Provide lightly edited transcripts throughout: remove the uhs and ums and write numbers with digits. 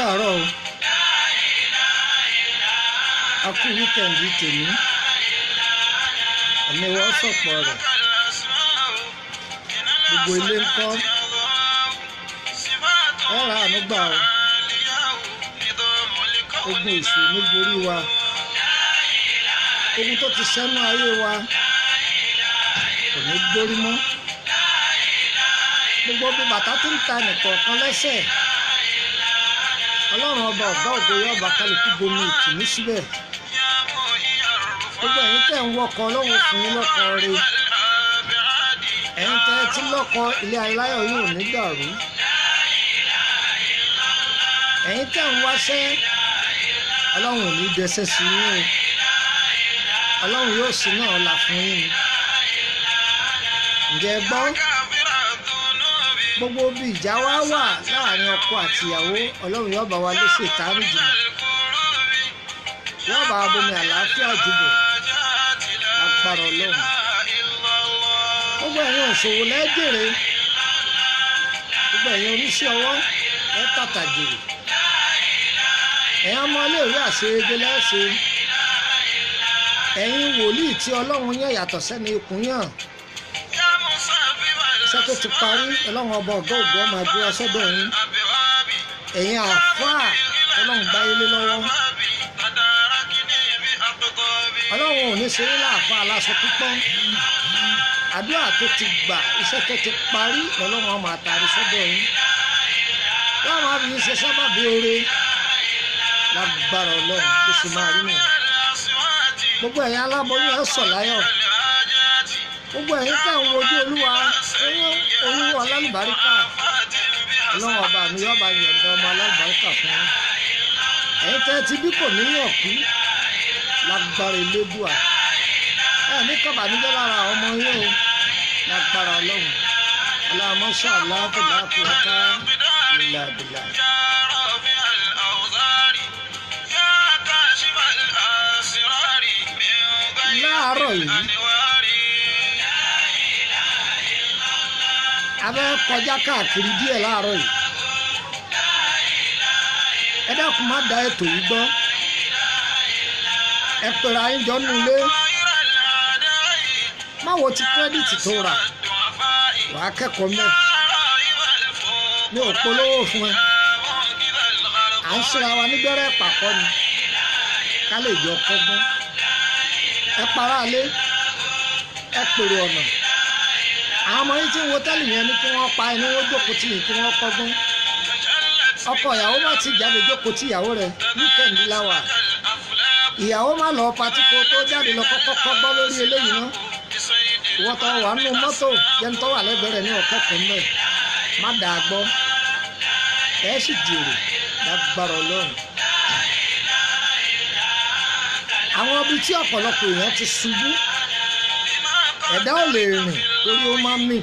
Káàárọ̀ o, a kú weekend tèmi, ẹ̀mí wọ́n sọ̀pọ̀ rẹ̀, gbogbo ilé ń kọ́, ẹ ra àánú gbà o, ogun èṣù ní borí wa, ogun tó ti sẹ́nu ayé wa kò ní gbórí mọ́, gbogbo bí bàtà ti ń ta ẹnìkọ̀ọ̀kan lẹ́sẹ̀, Ọlọ́run ọba ọ̀gá ògo yóò bá kálukú bomi ìtùnú síbẹ̀. Gbogbo ẹ̀yin tẹ́ ń wọkọ̀, Ọlọ́run fún yín lọ́kọ rẹ̀, ẹ̀yin tẹ́ ti lọ́kọ, ilé aláyọ̀ yóò ní dàrú. Ẹ̀yin tẹ́ ń wáṣẹ́, Ọlọ́run ò ní dẹsẹ̀ sí yín o, Ọlọ́run yóò sì náà là fún yín. Ǹjẹ́ ẹ gbọ́? Gbogbo bí ìjà wa wà láàrin ọkọ àti ìyàwó, Ọlọ́run yóò bá wa lé Sàtánì jìnnà, yóò bá wa bomi àlàáfíà jùbọ̀ agbára Ọlọ́run. Gbogbo ẹ̀yin òṣòwò lẹ́jẹ̀rẹ̀, gbogbo ẹ̀yin oníṣẹ́ ọwọ́ ẹ tàtà jèrè, ẹ̀yin ọmọ iléèwé àṣeyege lẹ́sẹ̀, ẹ̀yin wòlíì tí Ọlọ́run yàn yàtọ̀ sẹ́ni ikùn yàn, iṣẹ́ tó ti parí, Ọlọ́run ọba ọ̀gá ògo ọmọ àdúrà sọ́dọ̀ yín. Ẹ̀yin àáfàá Ọlọ́run gbáyé lé lọ́wọ́, Ọlọ́run ò ní ṣe yín láàfáà aláṣọ pípọ́n. Àdúrà tó ti gbà, iṣẹ́ tó ti parí, Ọlọ́run ọmọ àtàrí sọ́dọ̀ yín, wọ́n máa fi ṣe sábàbí oore lágbára Ọlọ́run bó ṣe máa rí nìyẹn. Gbogbo ẹ̀yin aláboyún ẹ̀ sọ̀ láyọ̀, gbogbo ẹ̀yin tẹ́ ń wojú Olúwa, oyún alálùbáríkà, Ọlọ́run ọba mi yọba yọ̀ǹda ọmọ alálùbáríkà fún yín. Ẹ̀yin tẹ́ ti bí kò níyàn kú lágbára Elédùà, ẹ̀ ní kọ́bànújẹ́ lára àwọn ọmọ yín o lágbára Ọlọ́run. Aláàmọ́ṣá aláàbò ọ̀tá ìlà ìbìlà. Láàárọ̀ yìí a fẹ́ kọjá káàkiri díẹ̀ láàárọ̀ yìí. Ẹ dákun, má da ètò yìí gbọ́, ẹ pèrè ayé jọ nínú ilé, má wo ti kírẹ́dìtì tó rà, wàá kẹ́kọ̀ọ́ mẹ́. Mi ò polówó fún ẹ, à ń ṣera wa nígbẹ́rẹ́ pàkọ́ ni ká lè jọ kọ́gbọ́n. Ẹ para alé, ẹ pèrè ọ̀nà. Àwọn ọmọ yìí tí ń wo tẹ́lì yẹn ní kí wọ́n pa ẹni wọ́n jókòó tì yìí kí wọ́n kọ́gbọ́n. Ọkọ ìyàwó má ti jáde jókòó tì ìyàwó rẹ̀, wíkẹ̀ndì láwà. Ìyàwó má lọ patí kó tó jáde lọ kọ́kọ́ kọ́gbọ́n lórí eléyìí ná. Ìwọ tó wà nínú mọ́tò jẹun tó wà lẹ́gbẹ̀ẹ́ rẹ̀ ní ọ̀kẹ́kọ̀ọ́ mẹ́, má dàá gbọ́, ẹ sì jèrè lágbára Ọlọ́run. Àwọn ibi tí ọ̀pọ̀lọpọ̀ èèyàn ti ṣubú, ẹ̀dá ò lè rìn torí ó máa ń mì.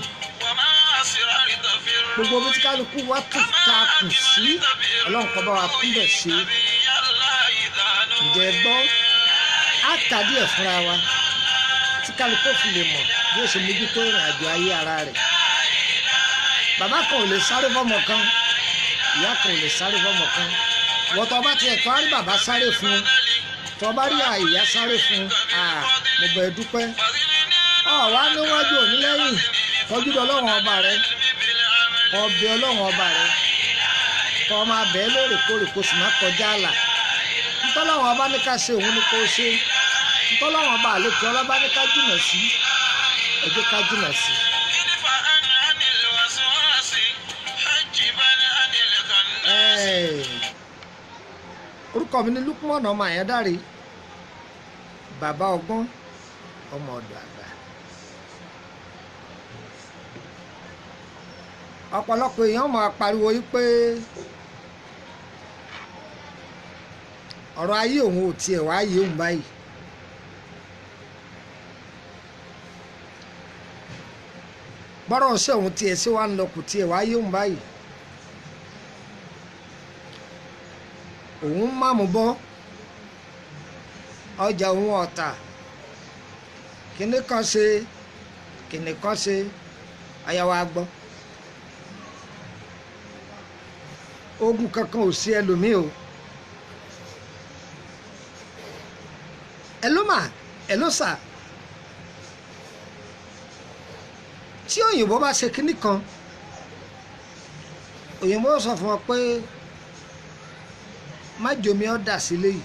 Gbogbo ibi tí kálukú wá tù tá a kù sí, Ọlọ́run kó bá wa túbẹ̀ ṣe. Ǹjẹ́ gbọ́, á kà díẹ̀ fúnra wa tí kálukú fi lè mọ̀ bí ó ṣe mójútó ìrìn àjò ayé ara rẹ̀. Bàbá kan ò lè sáré fọ́mọ kan, ìyá kan ò lè sáré fọ́mọ kan. Wọ́n tó bá tiẹ̀ tó á rí bàbá sáré fún un, tó bá rí ìyá sáré fún un, mo bẹ̀ dúpẹ́. Ọ̀ wá níwájú òní lẹ́yìn, tọ́jú Ọlọ́run ọba rẹ, kó bẹ̀ Ọlọ́run ọba rẹ, kó máa bẹ̀ ẹ́ lóòrèkóòrè, kó sì má kọjá àlà. Ntọ́lọ́run ọba ní ká ṣe òun ni kó ṣe, ntọ́lọ́run ọba àlekè ọlọ́ba ní ká jìnà sí, ẹ jẹ́ ká jìnà sí. Orúkọ mi ni Lukman ọmọ Àyàndáre, bàbá ọgbọ́n, ọmọ ọ̀dọ̀ àgbà. Ọ̀pọ̀lọpọ̀ èèyàn máa pariwo yìí pé ọ̀rọ̀ ayé òun ò tiẹ̀ wá yé òun báyìí. Bọ́rọ̀ ọ̀sẹ̀ òun tiẹ̀ sí wa ń lọ kò tiẹ̀ wá yé òun báyìí. Òun má mú bọ́ ọjà òun ọ̀tà, kìnnì kan ṣe kìnnì kan ṣe, ayáwó agbọ́. Ogun kankan ò sí ẹlòmíì o. Ẹ ló mà, ẹ ló sà. Tí òyìnbó bá ṣe kinní kan, òyìnbó sọ fún ọ pé má jomi ọ́ dà sílé yìí,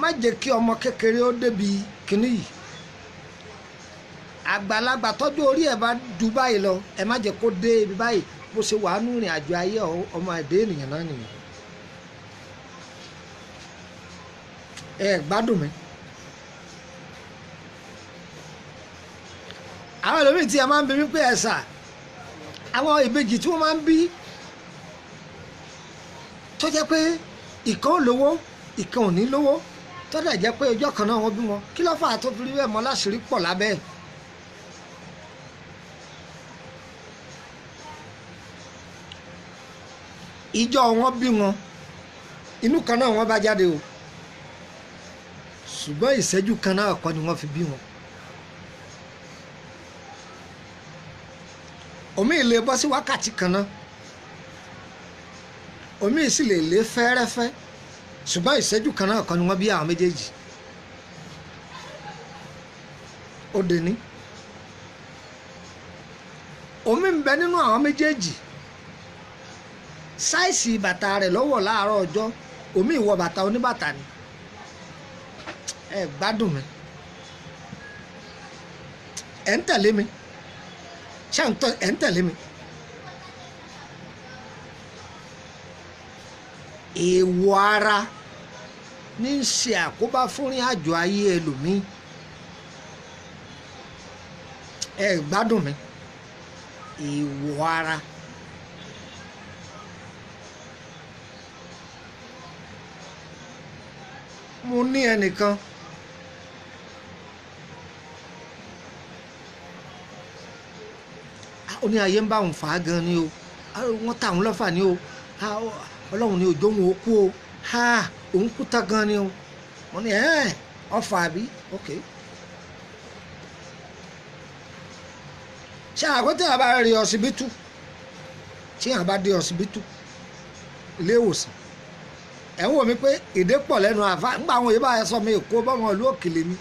má jẹ́ kí ọmọ kékeré ó débi kinní yìí, àgbàlagbà tọ́jú orí ẹ̀ bá ju báyìí lọ, ẹ má jẹ́ kó dé ibi báyìí. Bó ṣe wàá nú ìrìn àjò ayé ọmọ ẹ̀dẹ́ ènìyàn náà nìyẹn. Ẹ gbádùn mi. Àwọn ẹlòmíì tí a máa ń bi mí pé ẹ̀sà àwọn ìbejì tí wọ́n máa ń bí tó jẹ́ pé ìkan ò lówó ìkan ò ní lówó, tó dẹ̀ jẹ́ pé ọjọ́ kan náà wọ́n bí wọn, kí ló fà á tó fi rí bẹ́ẹ̀ mọ́ láṣìírí pọ̀ lábẹ́ ẹ̀? Ìjọ wọn bí wọn inú kan náà wọ́n bá jáde o, ṣùgbọ́n ìṣẹ́jú kan náà kọ́ ni wọ́n fi bí wọn. Omi lè bọ́ sí wákàtí kan náà, omi sì lè lé fẹ́rẹ́fẹ́, ṣùgbọ́n ìṣẹ́jú kan náà kọ́ ni wọ́n bí àwọn méjèèjì. Ó dé ní omi ń bẹ nínú àwọn méjèèjì. Sáìsì bàtà rẹ̀ lọ́wọ́ láàárọ̀ ọjọ́, omi ìwọ bàtà oníbàtà ni. Ẹ gbádùn mi, ẹ ń tẹ̀lé mi, ṣé ẹ ń tẹ̀lé mi? Èèwọ̀ ara ní í ṣe àkóbá fún ìrìn àjò ayé ẹlòmíì. Ẹ gbádùn mi. Èèwọ̀ ara. Mo ní ẹnìkan ó ní ayé ń bá òun fà á gan ni o, wọ́n ta òun lọ́fà ni o, ọlọ́run ni òjò òun ò kú o, òun kú tán gan ni o. Mo ní ọfà àbí? Ok. Ṣé àkótí àbá rí ọsibítù, tí àbá dé ọsibítù ilé ìwòsàn, ẹ̀ ń wò mí pé èdè pọ̀ lẹ́nu àfa ńgbà àwọn òye bá sọ mi èkó bọ́mọ ìlú òkèlè mi.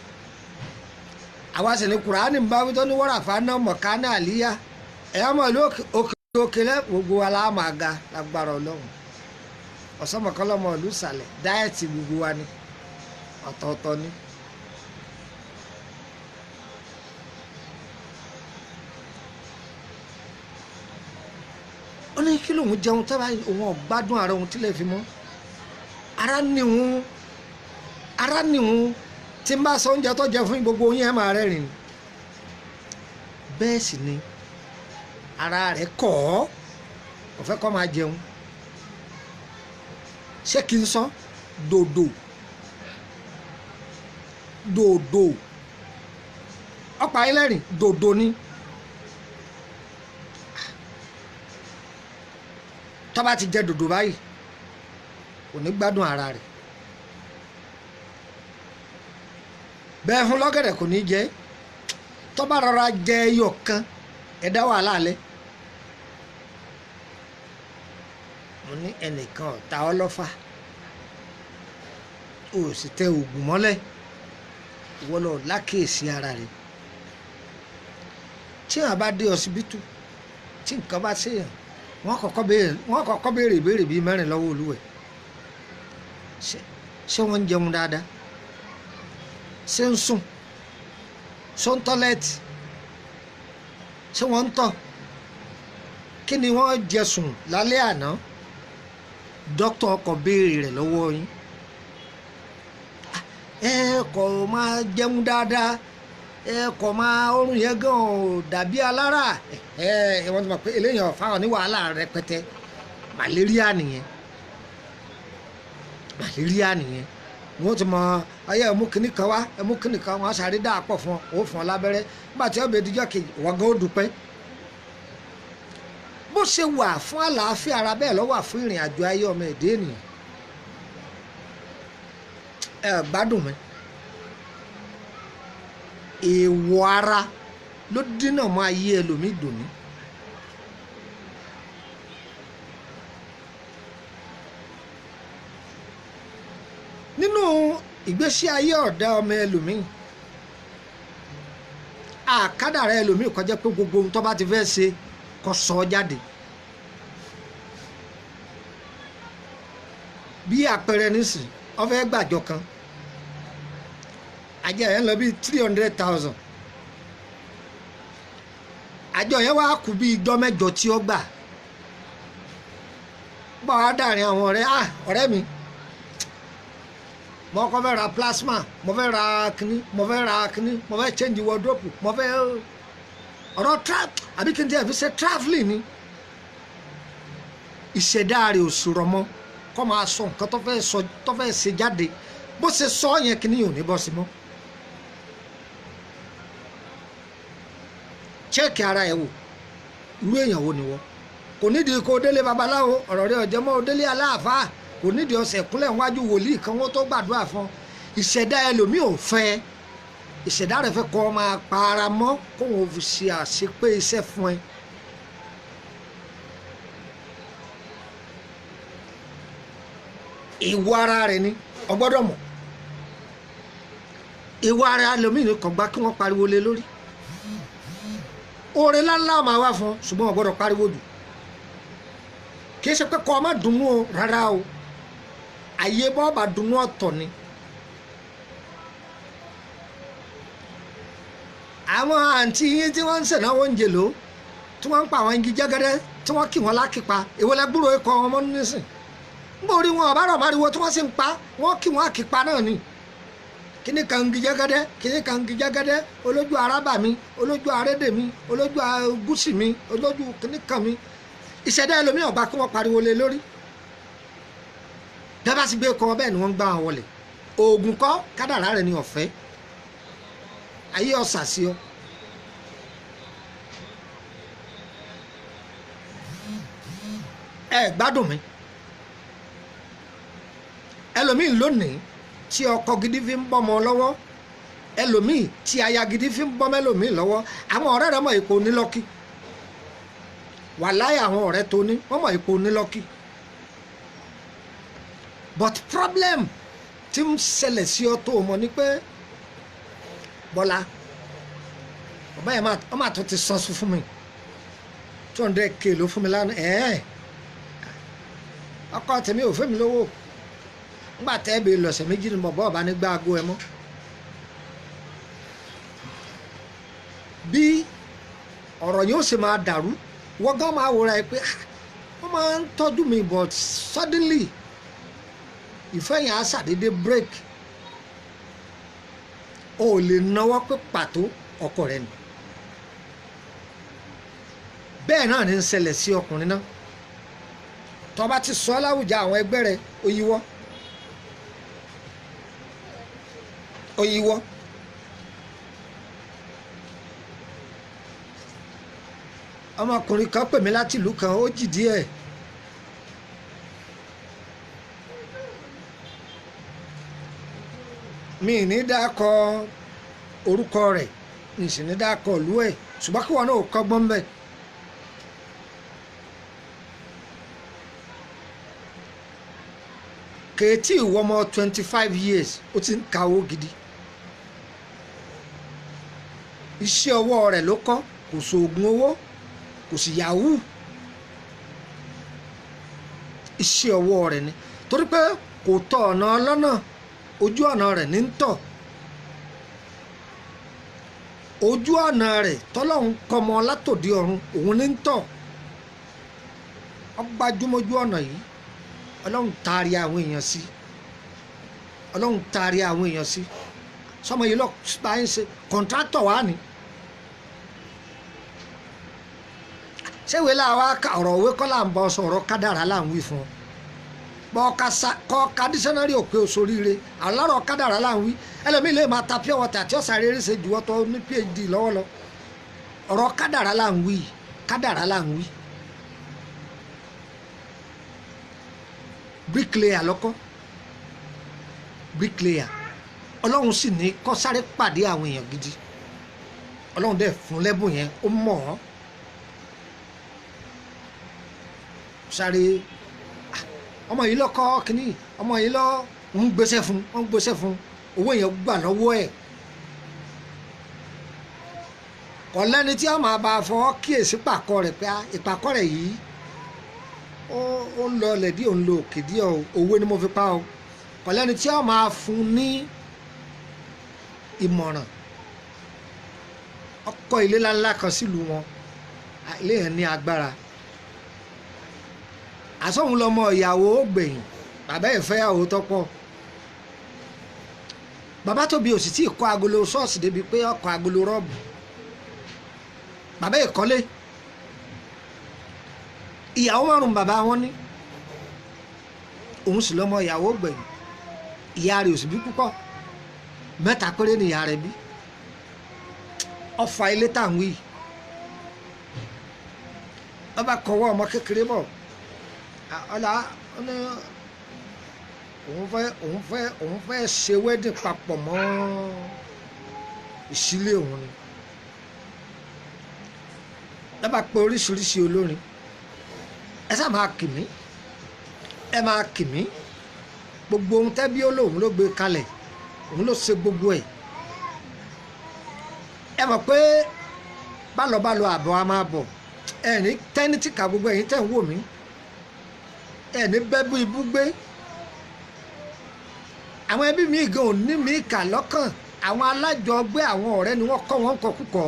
Àwa sì ní Kùránì ń bá wí tó ní wọ́ràfà náà mọ̀ká náà àlíyá. Ẹ̀yà ọmọ ìlú òkèlè gbogbo wa la máa ga lágbára Ọlọ́run. Ọ̀sánmọ̀kọ́lọ́mọ ìlú ìsàlẹ̀ dáẹ̀tì gbogbo wa ni ọ̀tọ̀ọ̀tọ̀ ni. Ó ní kí lòun jẹun tó bá òun ọ̀gbádùn ara òun tílẹ̀ fi mọ́. Ara níhun, ara níhun tí n bá sọ oúnjẹ tó jẹ fún gbogbo yín ẹ máa rẹ́rìn-ín. Bẹ́ẹ̀ sì ni ara rẹ̀ kọ̀ ọ́, kò fẹ́ kó máa jẹun. Ṣé kí n sọ? Dòdò, dòdò, ọ̀pá ẹlẹ́rìn dòdò ni. Tó bá ti jẹ dòdò báyìí kò ní gbádùn ara rẹ̀. Bẹ́ẹ̀ fún lọ́gẹ̀dẹ̀ kò ní jẹ. Tó bá rọra jẹ ẹyọ kan ẹ dá wàhálà lẹ. Mo ní ẹnìkan ọ̀tá ọlọ́fà, o sì tẹ oògùn mọ́lẹ̀, ìwọ lọ lákèésí ara rẹ̀. Tí àwọn bá dé ọsibítù tí nǹkan bá ṣèyàn, wọ́n kọ́kọ́ béèrè ìbéèrè bíi mẹ́rin lọ́wọ́ olúwẹ̀. Ṣé wọ́n ń jẹun dáadáa? Ṣé ń sùn? Ṣé ń tọ́lẹ́ẹ̀tì? Ṣé wọ́n ń tọ̀? Kí ni wọ́n jẹ sùn lálẹ́ àná? Dókítà ọkọ̀ béèrè rẹ̀ lọ́wọ́ yín. Ẹ kò máa jẹun dáadáa, ẹ kò máa oorun yẹn gan ò dàbí alára. Ẹ wọ́n ti mọ̀ pé eléyàn fáwọn ní wàhálà rẹpẹtẹ. Màlẹ́ríà nìyẹn, màlẹ́ríà nìyẹn. Wọ́n ti mọ ayé ẹ̀mú kìnnì kan wá, ẹ̀mú kìnnì kan wọ́n á sáré dà pọ̀ fún ọ, ó fún ọ lábẹ́rẹ́. Nígbà tí ọbẹ̀ ìdíjọ́ kejì wọ́n gan ó dúpẹ́. Bó ṣe wà fún àlàáfíà ara bẹ́ẹ̀ ló wà fún ìrìn àjò ayé ọmọ ẹ̀dẹ́ ènìyàn. Ẹ gbádùn mi. Èèwọ̀ ara ló dínà mọ́ ayé ẹlòmíì dòní. Nínú ìgbésí ayé ọ̀dà ọmọ ẹlòmíì, àkádàrá ẹlòmíì kọjá pé gbogbo ohun tó bá ti fẹ́ ṣe kó sọ ọ́ jáde. Bí àpẹẹrẹ nísìn, ó fẹ́ gbàjọ kan, àjọ yẹn lọ bí 300,000. Àjọ yẹn wá kù bí ijọ́ mẹ́jọ tí ó gbà. Bọ́ wá dàrin àwọn ọ̀rẹ́, ọ̀rẹ́ mi, mo kọ́ fẹ́ ra plasma, mo fẹ́ ra kíní, mo fẹ́ ra kíní, mo fẹ́ change wardrobe, mo fẹ́ ọ̀rọ̀ àbí kí n tiẹ̀ fi ṣe travelling ni. Ìṣẹ̀dá rẹ̀ ò sọ̀rọ̀ mọ́ kọ́ máa sọ nǹkan tó fẹ́ sọ, tó fẹ́ ṣe jáde. Bó ṣe sọ yẹn, kíní yóò ní bọ́ sí mọ́. Check ara ẹ̀ wò, irú èèyàn wo ni wọ́n? Kò nídìí kó délé babaláwo, ọ̀rọ̀ rẹ̀ ọ̀jẹ̀ mọ́. Délé aláàfáà, kò nídìí ọ̀sẹ̀ kúnlẹ̀ wájú wòlíì kan wọ́n tó gbàdúrà fún. Ìṣẹ̀dá ẹlòmíì ò fẹ́, ìṣẹ̀dá rẹ̀ fẹ́ kọ́ máa para mọ́ kó wọn fi ṣe àṣepé iṣẹ́ fún ẹ. Ìwọ ara rẹ̀ ni ọgbọ́dọ̀ mọ̀. Ìwọ ara ẹlòmíì ni kò gbà kí wọ́n pariwo lé lórí. Oore ńláńlá máa wá fún ọ, ṣùgbọ́n o gbọ́dọ̀ pariwo jù. Kì í ṣe pé kọ́ ọ má dunnú o, rárá o. Àyè bọ́ọ̀bà dunnú ọ̀tọ̀ ni. Àwọn àǹtí yín tí wọ́n ń ṣènáwó oúnjẹ lò, tí wọ́n ń pa àwọn igi jẹ́gẹ́dẹ́, tí wọ́n kì wọ́n lákìpa, èwo lẹ gbúròó ikọ̀ wọn mọ́ nísìn? Níbo orí wọn ọ̀bá rọ̀ máriwo tí wọ́n sì ń pa wọ́n kì wọ́n àkìpa náà ni. Kíní kan igi jẹ́gẹ́dẹ́, kíní kan igi jẹ́gẹ́dẹ́, olójú arábà mi, olójú arédè mi, olójú gúúsì mi, olójú kíní kan mi. Ìṣẹ̀dá ẹlòmíì ọ̀gbà kí wọ́n pariwo lé lórí. Dábàá sì gbé kọ́ bẹ́ẹ̀ ni wọ́n ń gbá wọn wọlé. Oògùn kọ́, kádàrá rẹ̀ ni ọ̀fẹ́. Ayé ọ̀sà sí ọ. Ẹ gbádùn mi. Ẹlòmíì lónìí tí ọkọ gidi fi ń bọ́mọ lọ́wọ́, ẹlòmíì tí aya gidi fi ń bọ́mọ ẹlòmíì lọ́wọ́, àwọn ọ̀rẹ́ rẹ̀ mọ̀ ipò onílọ́kì. Wàláyé, àwọn ọ̀rẹ́ tó ní wọ́n mọ̀ ipò onílọ́kì. But problem tí ń ṣẹlẹ̀ sí ọ tó o mọ̀ ni pé Bọ́lá bàbá yẹn wọ́n máa tún ti sọ́sùn fún mi, 200K ló fún mi lánàá. Ẹ̀ẹ́n, ọkọ tèmi ò fẹ́ mi lówó. Ńgbà tẹ́ ẹ bẹ lọ̀sẹ̀ méjì ni bọ̀bọ̀ ọba ní gbá aago ẹ mọ́. Bí ọ̀rọ̀ yóò ṣe máa dàrú, wọ́n gan máa wòra ẹ pé wọ́n máa ń tọ́jú mi, but suddenly ìfẹ́ yẹn á ṣàdédé break. O ò lè náwó pé pàtó ọkọ rẹ nù. Bẹ́ẹ̀ náà ní ń ṣẹlẹ̀ sí ọkùnrin náà. Tó bá ti sọ láwùjọ àwọn ẹgbẹ́ rẹ, ó yíwọ́, ó yíwọ́. Ọmọkùnrin kan pè mí láti ìlú kan, ó jì díẹ̀. Mi ní dákọ orúkọ rẹ̀, mi sì ní dákọ ìlú ẹ̀, ṣùgbọ́n kí wọn náà kọ́gbọ́n bẹ́ẹ̀. Kèétí ìwọ ọmọ 25 years, ó ti ń ka owó gidi. Iṣẹ́ ọwọ́ rẹ̀ ló kọ́, kò sóògùn owó, kò sì yahoo. Iṣẹ́ ọwọ́ rẹ̀ ni, torí pé kò tọ ọ̀nà ọlọ́nà, ojú ọ̀nà rẹ̀ ní ń tọ̀. Ojú ọ̀nà rẹ̀ tọ́lọ́hún kọmọ látòdì ọ̀run, òun ní ń tọ̀. Ọgbàjúmọ́jú ọ̀nà yìí, Ọlọ́run taari àwọn èèyàn sí, Ọlọ́run taari àwọn èèyàn sí. Sọmọ yìí lọ bá ń ṣe contractor wà ní. Ṣéwèé làwa ọ̀rọ̀ òwe kọ́ là ń bọ́ sọ, ọ̀rọ̀ kádàrá là ń wí fún ọ. Bọ́ kọ́ ka dictionary òpè òṣòríire, àlọ́rọ̀ kádàrá là ń wí. Ẹlòmíì lè máa ta pure water tí ọ̀sán rere ṣe jù ọ́ tó ní PhD lọ́wọ́ lọ. Ọ̀rọ̀ kádàrá là ń wí, kádàrá là ń wí. Bricklayer lọ́kọ́, bricklayer. Ọlọ́run sì ní kó sáré pàdé àwọn èèyàn gidi. Ọlọ́run dẹ̀ fún lẹ́bùn yẹn, ó mọ̀ ọ́ sáré. Ọmọ yìí lọ́kọ́ kínní, ọmọ yìí lọ́ Wọ́n ń gbéṣẹ́ fún, wọ́n ń gbéṣẹ́ fún, owó yẹn gbà lọ́wọ́ ẹ̀. Kò lẹ́ni tí wọ́n máa bá a fọwọ́ kíyèsí pàkọ́ rẹ̀ pé ìpàkọ́ rẹ̀ yìí ó ń lọ ilẹ̀ díẹ̀, ó ń lo òkè díẹ̀, owó ni mo fi pa o. Kò lẹ́ni tí wọ́n máa fún ní ìmọ̀ràn. Ọkọ̀ ilé ńláńlá kan sílùú wọn, ilé yẹn ní agbára. Àsọ̀hún lọmọ ìyàwó gbẹ̀yìn, bàbá ẹ̀ fẹ́ yàwó tọ́pọ̀. Bàbá tóbi ò sì tí ì kọ́ agolo ṣọ́ọ̀ṣì débi pé ọkọ̀ agolo rọ́ọ̀bù. Bàbá ẹ̀ kọ́lé, ìyàwó márùn-ún bàbá wọn ní, òun sì lọmọ ìyàwó gbẹ̀yìn. Ìyá rẹ̀ ò sì bí púpọ̀, mẹ́ta péré ni ìyá rẹ̀ bí. Ọfà ilé tá à ń wí, ọba kọwọ́ ọmọ kékeré bọ̀, ọ̀la ọ̀nà òun fẹ́ ṣe wedding papọ̀ mọ́ ìsílẹ̀ òun ni. Lọ́ba pé oríṣiríṣi olórin, ẹ sá máa kì mí, ẹ máa kì mí, gbogbo ohun tẹ́bí ó lóun ló gbé kalẹ̀, òun ló ṣe gbogbo ẹ̀. Ẹ mọ̀ pé bálọ̀bálọ̀ àbọ̀ a máa bọ̀, ẹ ní tẹ́nítì ká gbogbo ẹ̀yin tẹ́ ń wò mí, ẹ ní bẹ́bú ibú gbé. Àwọn ẹbí mi gan ò ní mi kà lọ́kàn, àwọn alájọgbé àwọn ọ̀rẹ́ ni wọ́n kọ́ wọn kọ́ kúkọ́.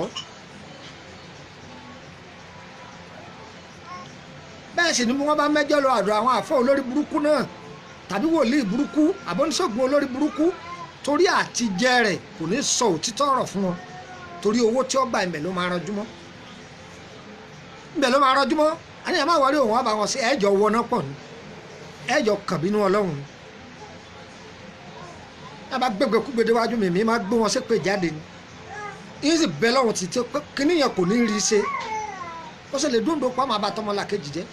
Bẹ́ẹ̀ sì ni wọ́n bá mẹ́jọ lọ àdó àwọn àfọ́ olórí burúkú náà tàbí wòlíì burúkú àbóníṣègùn olórí burúkú, torí àtijẹ rẹ̀ kò ní sọ òtítọ́ ọ̀rọ̀ fún wọn, torí owó tí ó gbà ìmẹ̀ ló máa ranjú mọ́, ìmẹ̀ ló máa ranjú mọ́. Àní ẹ̀ má wọlé òun wá bá wọn sí, ẹ̀jọ̀ wọná pọ̀ ni, ẹ̀jọ̀ kàbínú Ọlọ́run ni. A bá gbégbé kúgbédé wájú mi, mi máa gbé wọn ṣépè jáde ni, yín sì bẹ lọ́run títí kíní yẹn kò ní rí ṣe. Ó sì lè dúndùn pa máa bá tọmọlá kejì jẹ́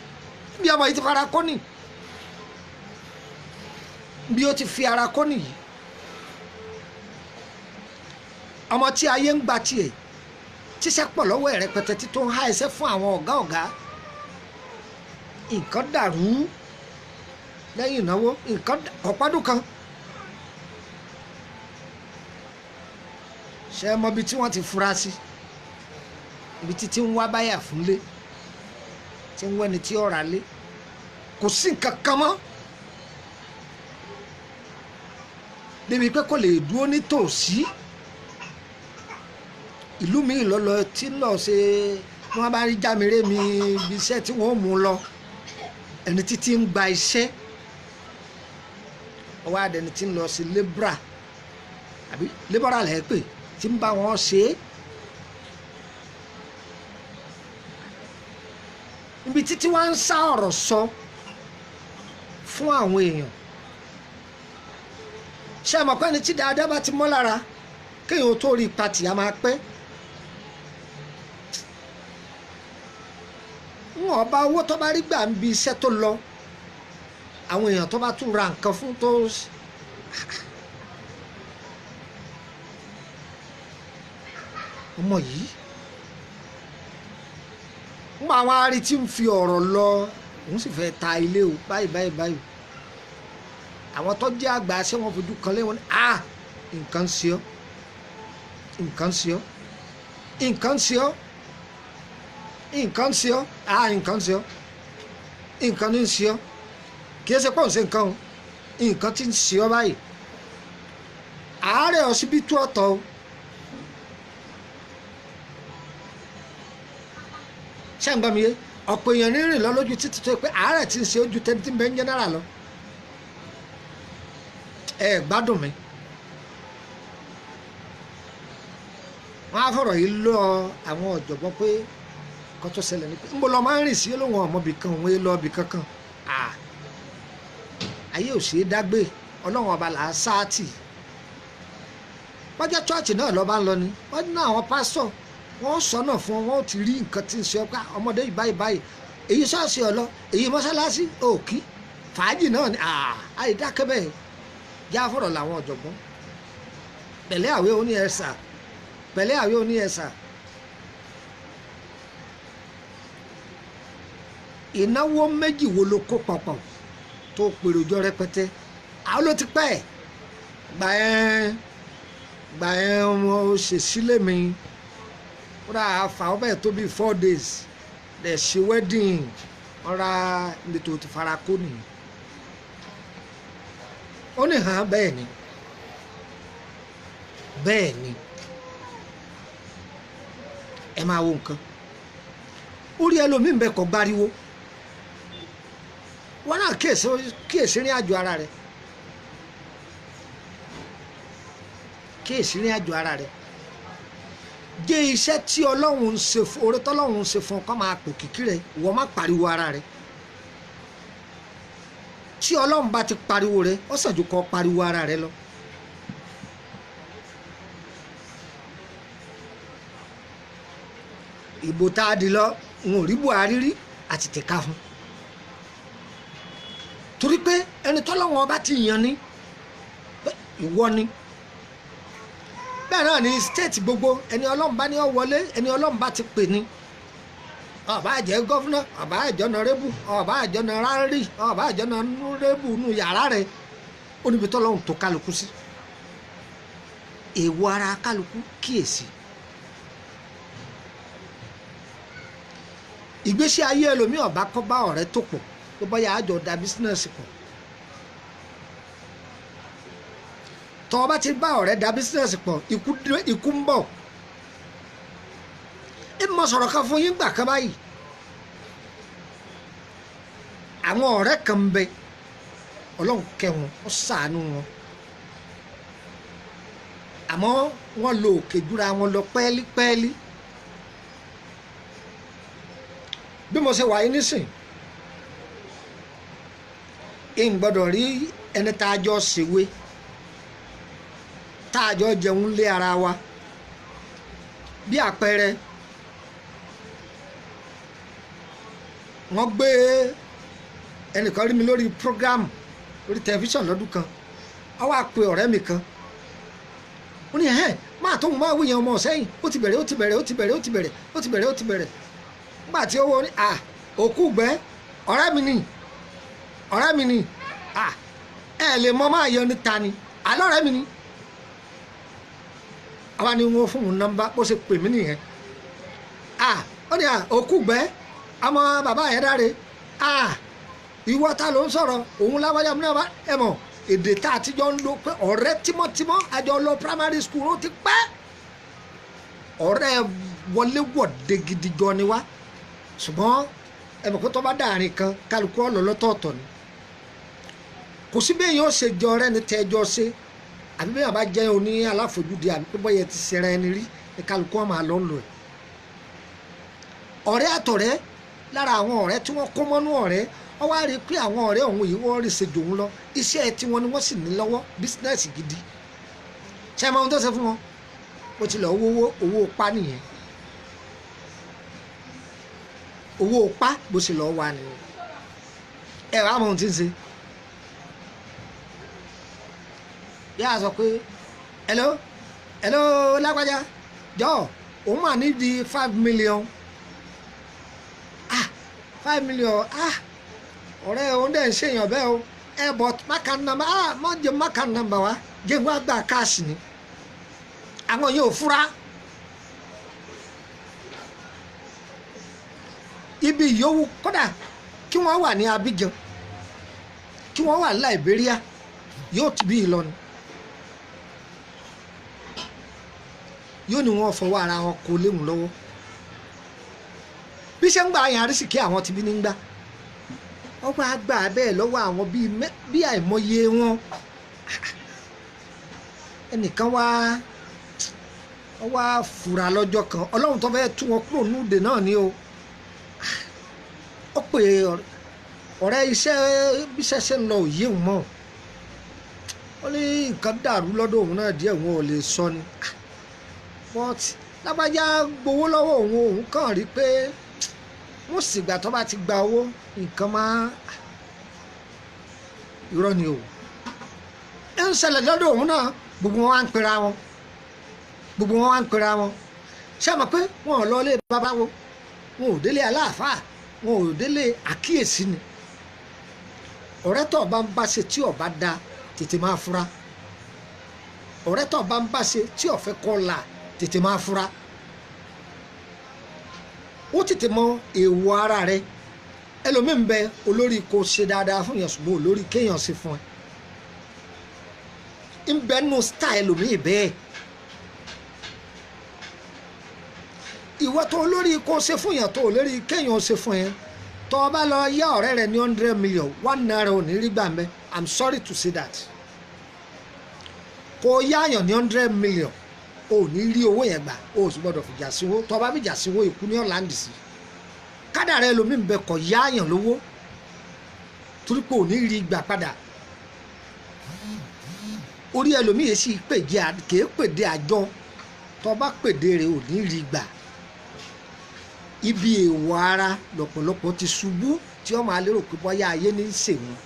bí ọmọ yìí ti fara kọ́ nì, bí ó ti fi ara kọ́ nìyí. Ọmọ tí ayé ń gba tiẹ̀, tíṣẹ́ pọ̀ lọ́wọ́ ẹ̀ rẹpẹtẹ, tí tó ń há iṣẹ́ fún àwọn ọ̀gá ọ̀gá. Nǹkan dàrú lẹ́yìn ìnáwó, nǹkan ọ̀pádùn kan. Ṣé ẹ mọ ibi tí wọ́n ti fura sí? Ibi títí ń wá báyà fúnlé, tí ń wẹ́ni tí ọ̀rà lé, kò sí nǹkan kan mọ́. Débi pé kò lè dúró nítòsí ìlú mi lọ́lọ́ tí ń lọ ṣe, wọ́n bá rí jámiré mi ibi iṣẹ́ tí wọ́n mú lọ. Ẹni títí ń gba iṣẹ́, ọwọ́ àdẹni tí ń lọ sí lébra, àbí lébra lẹ́ pè, tí ń bá wọn ṣe é. Ibi títí wọ́n ń sá ọ̀rọ̀ sọ fún àwọn èèyàn. Ṣé ẹ mọ̀ pé ẹni tí dáadáa bá ti mọ́ lára, kéèyàn tó rí ipa tì á máa pẹ́. Wọn ọba owó tó bá rí gbà ń bi iṣẹ́ tó lọ, àwọn èèyàn tó bá tún ra nǹkan fún tó. Ọmọ yìí ń bá àwọn arí tí ń fi ọ̀rọ̀ lọ, òun sì fẹ́ ta ilé o, báyìí báyìí báyìí. Àwọn tó jẹ́ àgbà ṣé wọ́n fojú kan lé wọn ní, ah, nǹkan ń ṣe ọ́, nǹkan ń ṣe ọ́, nǹkan ń ṣe ọ́, nǹkan ń ṣe ọ́, ah, nǹkan ń ṣe ọ́, nǹkan ní ń ṣe ọ́. Kì í ṣe pọ̀ ń ṣe nǹkan o, nǹkan tí ń ṣe ọ́ báyìí. Àárẹ̀ ọsibítù ọ̀tọ̀ o. Ṣé ń gbọ́ mi yé? Ọ̀pọ̀ èèyàn ní rìn lọ lójú títí tó pé àárẹ̀ tí ń ṣe ojú tẹ́ni tí ń bẹ ń jẹ́nẹ́rà lọ. Ẹ gbádùn mi. Wọ́n á fọ̀rọ̀ yìí lọ àwọn ọ̀jọ̀gbọ́n pé kó tó ṣẹlẹ̀ ní pé ń bọ̀ lọ máa ń rìn sí olóhùn ọmọbì kan, òun lọ ibì kankan. Ayé ò ṣeé dágbé, Ọlọ́run ọba là á sáàtì. Wọ́n jẹ́ chọ́ọ̀chì náà lọ́ba ń lọ ni, wọ́n ní àwọn pásítọ̀ wọ́n sọnà fún wọn, wọ́n ti rí nǹkan tí ń ṣe ọpá ọmọdé yìí báyìí báyìí, èyí ṣọ́ọ̀ṣì ọ̀lọ́, èyí mọ́ṣáláṣí òkì fàájì náà ni àìdákẹ́ bẹ́ẹ̀. Já fọ̀rọ̀ làwọn ọ̀jọ̀gbọ́n. Pẹ̀lẹ́ àwẹ̀ oní ẹ̀sà, pẹ̀lẹ́ àwẹ̀ oní ẹ̀sà. Ìnáwó méjì wo ló kó papọ̀ tó pèròjọ rẹpẹtẹ? Àwọn ló ti pẹ́ gbà ẹ́, gbà ẹ́ wọn ṣe sílé mi kódà àfà ó bẹ́ẹ̀ tó bíi 4 days dẹ̀ ṣe wedding. Ọ̀ra ibi tó ti fara kó nìyí. Ó ní hàn bẹ́ẹ̀ ni, bẹ́ẹ̀ ni. Ẹ máa wo nǹkan orí ẹlòmíín bẹ kọ gbáriwo. Wọn náà kíyèsí rìn àjò ara rẹ, kíyèsí rìn àjò ara rẹ. Jẹ́ iṣẹ́ tí Ọlọ́run ń ṣe fún oore tọ́lọ́run ń ṣe fún ọ kó máa pò kìkì rẹ, ìwọ má pariwo ara rẹ. Tí Ọlọ́run bá ti pariwo rẹ, ó sàn jù kó pariwo ara rẹ lọ. Ìbò tá a di lọ, n ò rí Buhari rí àti tẹ̀ka fún, torí pé ẹni tọ́lọ́run ọba ti yàn ni ìwọ ni. Bẹ́ẹ̀ náà ni state gbogbo, ẹni Ọlọ́run bá ní ọ wọlé, ẹni Ọlọ́run bá ti pè ní, ọba àjẹ́ gọ́fúnà, ọba àjọ nọrẹ́bù, ọba àjọ nọrárì, ọba àjọ nọrẹ́bù nù yàrá rẹ̀, ó níbi tọ́lọ́run tó kálukú sí. Èèwọ̀ ara kálukú kíyèsí. Ìgbésí ayé ẹlòmíì ọba kọ́ bá ọ̀rẹ́ tó pọ̀ tó bá yà á jọ da bísínẹ́sì pọ̀. Tọ́ ọba ti bá ọ̀rẹ́ da bísínẹ́sì pọ̀, ikú ń bọ̀. Ẹ mọ sọ̀rọ̀ kan fún yín gbà kan báyìí. Àwọn ọ̀rẹ́ kan ń bẹ, Ọlọ́run kẹ́ wọn, ó ṣàánú wọn, àmọ́ wọ́n lo òkè júra wọn lọ pẹ́ẹ́lípẹ́ẹ́lí. Bí mo ṣe wà yín nísìn, ń gbọ́dọ̀ rí ẹni tá a jọ ṣèwé, tá a jọ jẹun lé ara wa. Bí àpẹẹrẹ, wọ́n gbé ẹnìkan rí mi lórí program lórí tẹlifíṣàn lọ́dún kan, ó wá pe ọ̀rẹ́ mi kan, ó ní ẹ̀hẹ́n máa tóun máa wíyan ọmọ sẹ́yìn, ó ti bẹ̀rẹ̀, ó ti bẹ̀rẹ̀, ó ti bẹ̀rẹ̀, ó ti bẹ̀rẹ̀, ó ti bẹ̀rẹ̀, ó ti bẹ̀rẹ̀. Nígbà tí ó wọ ní à òkú gbẹ́, ọ̀rẹ́ mi ni, ọ̀rẹ́ mi ni, à ẹ lè mọ máa yọ níta ni, àlọ́ ọ̀rẹ́ mi ni. Àwa ni wọn fún un nọ́mbà, bó ṣe pè mí nìyẹn. À ó ní à òkú gbẹ́, ọmọ bàbá yẹn dáre, à ìwọ ta ló ń sọ̀rọ̀ òun láwájá mi náà bá ẹ mọ̀ èdè tá a ti jọ ń lò pé ọ̀rẹ́ tímọ́tímọ́ àjọ lọ primary school ó ti pẹ́, ọ̀rẹ́ wọléwọ̀de gidi gan ni wá. Ṣùgbọ́n ẹ mọ̀ pé tó bá dàrin kan kálukú ọ̀lọ́ lọ́tọ̀ọ̀tọ̀ ni, kò sí bẹ́ẹ̀ yóò ṣe jọ ọ̀rẹ́ ni tẹ́jọ́ ṣe, àbí bẹ́ẹ̀ bá jẹ́ oní aláfojúdi, àbí pé bọ́yẹ ti ṣẹra ẹni rí ni kálukú ọ̀mà lọ́ ń lò ẹ̀. Ọ̀rẹ́ àtọ̀rẹ́ lára àwọn ọ̀rẹ́ tí wọ́n kó mọ́nú ọ̀rẹ́, wọ́n wá rí i pé àwọn ọ̀rẹ́ òun yìí wọ́n rí ṣe jòun lọ, iṣẹ́ tiwọn ni wọ́n sì ní lọ́wọ́, bísínẹ́sì gidi. Ṣé ẹ mọ ohun tó ṣe fún wọn? Ó ti lọ owó owó pa nìyẹn, owó pa bó ṣe lọ wà nìyẹn. Ẹ wàá mọ ohun tí ń ṣe. Yáa sọ pé hello hello lágbájá jọ, òun mà ní di 5 million, ah 5 million, ah ọ̀rẹ́ òun dẹ̀ ń ṣèyàn bẹ́ẹ̀ o, ẹ bọ̀ mákàn nàmbà, ah má jẹ mákàn nàmbà wá, jẹ́ wá gba káàsì ni. Àwọn yóò fura. Ibi ìyówù kódà kí wọ́n wà ní Abidjan, kí wọ́n wà ní Liberia, yóò ti bí Ìlọrin, yóò ní wọ́n fọwọ́ ara wọn kó léwu lọ́wọ́. Bí ṣe ń gba àyàn àrísìkí àwọn ti bí ní gbà, wọ́n wá gbà bẹ́ẹ̀ lọ́wọ́ àwọn bí àìmọye wọn. Ẹnìkan wá wá fura lọ́jọ́ kan, Ọlọ́run tó fẹ́ tú wọn kúrò núdè náà ni o. Ó pè ọ̀rẹ́ iṣẹ́ bí iṣẹ́ ṣe ń lọ òye òun mọ́, ó ní nǹkan dàrú lọ́dọ̀ òun náà díẹ̀, òun ò lè sọ ni. But lágbájá gbowó lọ́wọ́ òun, òun kàn rí pé wọ́n sì gbà tó bá ti gba owó nǹkan máa irọ́ ni o. Ẹ ń ṣẹlẹ̀ lọ́dọ̀ òun náà, gbogbo wọn wá ń pera wọn, gbogbo wọn wá ń pera wọn. Ṣé àmọ́ pé wọn ò lọ ilé babawo, wọn ò délé aláàfáà, wọn ò délé àkíyèsí ni. Ọ̀rẹ́ tó ọba ń bá ṣe tí ọba da, tètè máa fura. Ọ̀rẹ́ tó bá ń bá ṣe tí ó fẹ́ kó là, tètè máa fura. Ó tètè mọ èèwọ̀ ara rẹ. Ẹlòmíì ń bẹ olórí kò ṣe dáadáa fún yàn, ṣùgbọ́n olórí kéèyàn ṣe fún ẹ. Ń bẹ nù star ẹlòmíì bẹ́ẹ̀. Ìwọ tó olórí kò ṣe fún yàn, tó olórí kéèyàn ṣe fún ẹ, tó o bá lọ yá ọ̀rẹ́ rẹ ní 100 million, 1 naira ò ní rí gbà mẹ́. I'm sorry to say that. Kò yáyàn ní 100 million, o ò ní rí owó yẹn gbà, o ò sì gbọdọ̀ fìjà síwó. Tó o bá fìjà síwó, ikú ní ọ̀làǹdì sí. Kádàrá ẹlòmíì ń bẹ kọ̀ yáyàn lówó torí pé ò ní rí gbà padà. Orí ẹlòmíì yìí sì pèjì kèé pèdè àjọ, tó o bá pèdè rẹ̀ ò ní rí gbà. Ibi èèwọ̀ ara lọ́pọ̀lọpọ̀ ti ṣubú tí wọ́n máa lérò pé bóyá ayé ní í ṣe wọn.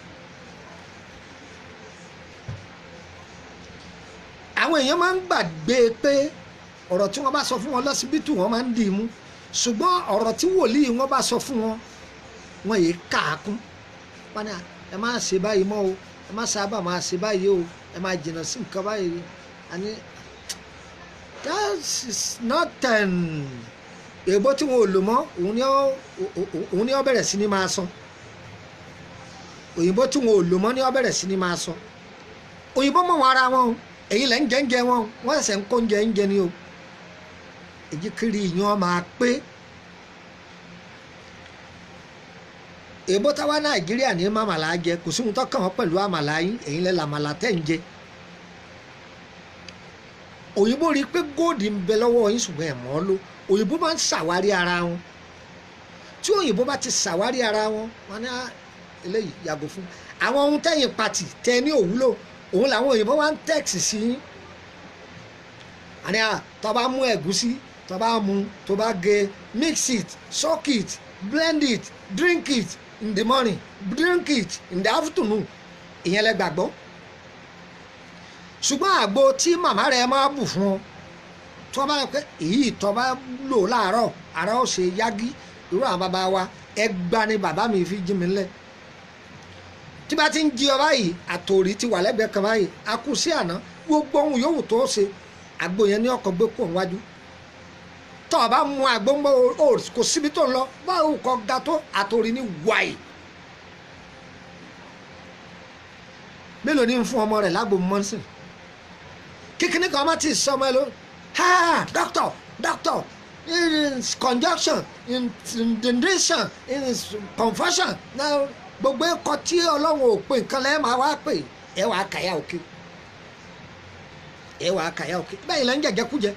Àwọn èèyàn máa ń gbàgbé pé ọ̀rọ̀ tí wọ́n bá sọ fún wọn lọ́sibítù wọ́n máa ń dì í mú, ṣùgbọ́n ọ̀rọ̀ tí wòlíì wọn bá sọ fún wọn, wọn yìí kà á kún. Wọ́n ní ẹ má ṣe báyìí mọ́ o, ẹ má sábà máa ṣe báyìí o, ẹ má jìnnà sí nǹkan báyìí. Àní that is not èèbó tí wọn ò lò mọ́, òun ni ó bẹ̀rẹ̀ sí ní máa sọ. Òyìnbó tí wọn ò lò mọ́ ni ó bẹ̀rẹ̀ sí ní máa sọ. Òyìnbó mọ̀ wọn ara wọn o, èyí lẹ́ ń jẹ́ ń jẹ wọn, wọ́n ṣẹ̀ṣẹ̀ ń kó oúnjẹ ń jẹ ni o. Èyí kiri ìyan máa pé. Èèbó táwa Nàìjíríà ní màmàlà jẹ, kò sí ohun tó kàn wọ́n pẹ̀lú àmàlà yín, èyí lẹ́ làmàlà tẹ̀ ń jẹ. Òyìnbó rí i pé góòdì ń bẹ lọ́wọ́ yín ṣùgbọ́n ẹ̀ mọ́ ló. Òyìnbó máa ń ṣàwárí ara wọn. Tí òyìnbó bá ti ṣàwárí ara wọn, wọn ní eléyìí yàgò fún. Àwọn ohun tẹ̀yìn pàtì tẹ ní òwúlò, òun làwọn òyìnbó máa ń tẹ̀sì sí yín. Àní à, tó bá mú ẹ̀gúsí, tó bá mú, tó bá gé, mix it, soak it, blend it, drink it in the morning, drink it in the afternoon. Ìyẹn lẹ gbàgbọ́. Ṣùgbọ́n àgbo tí màmá rẹ máa bù fún ọ, tí wọ́n bá yẹ pé èyí tó bá lò láàárọ̀, ara ó ṣe yágí. Irú àwọn bàbá wa, ẹgba ni bàbá mi fi jí mi lẹ̀. Tí bá ti ń jí ọ báyìí, àtòrí ti wà lẹ́gbẹ̀ẹ́ kan báyìí, a kú sí àná, gbogbo ohun yòówù tó ṣe, àgbo yẹn ní ọkọ̀ gbé kó níwájú. Tó o bá mu àgbo ń bọ̀, o kò síbi tó ń lọ, báwo kò ga tó, àtòrí ní wáyé. Mélòó ni ń fún ọmọ rẹ̀ lágbo mọ́sìn? Kíkiní kan má ti sọmọ ẹ ló, ha, doctor, doctor, in conjunction, in condition, in confusion. Now gbogbo ẹ̀kọ́ tí Ọlọ́run ò pè nǹkan lẹ́ẹ̀ máa wá pè, ẹ wàá kàyà òkè, ẹ wàá kàyà òkè. Bẹ́ẹ̀ lẹ́ ń jẹ̀jẹ̀kújẹ.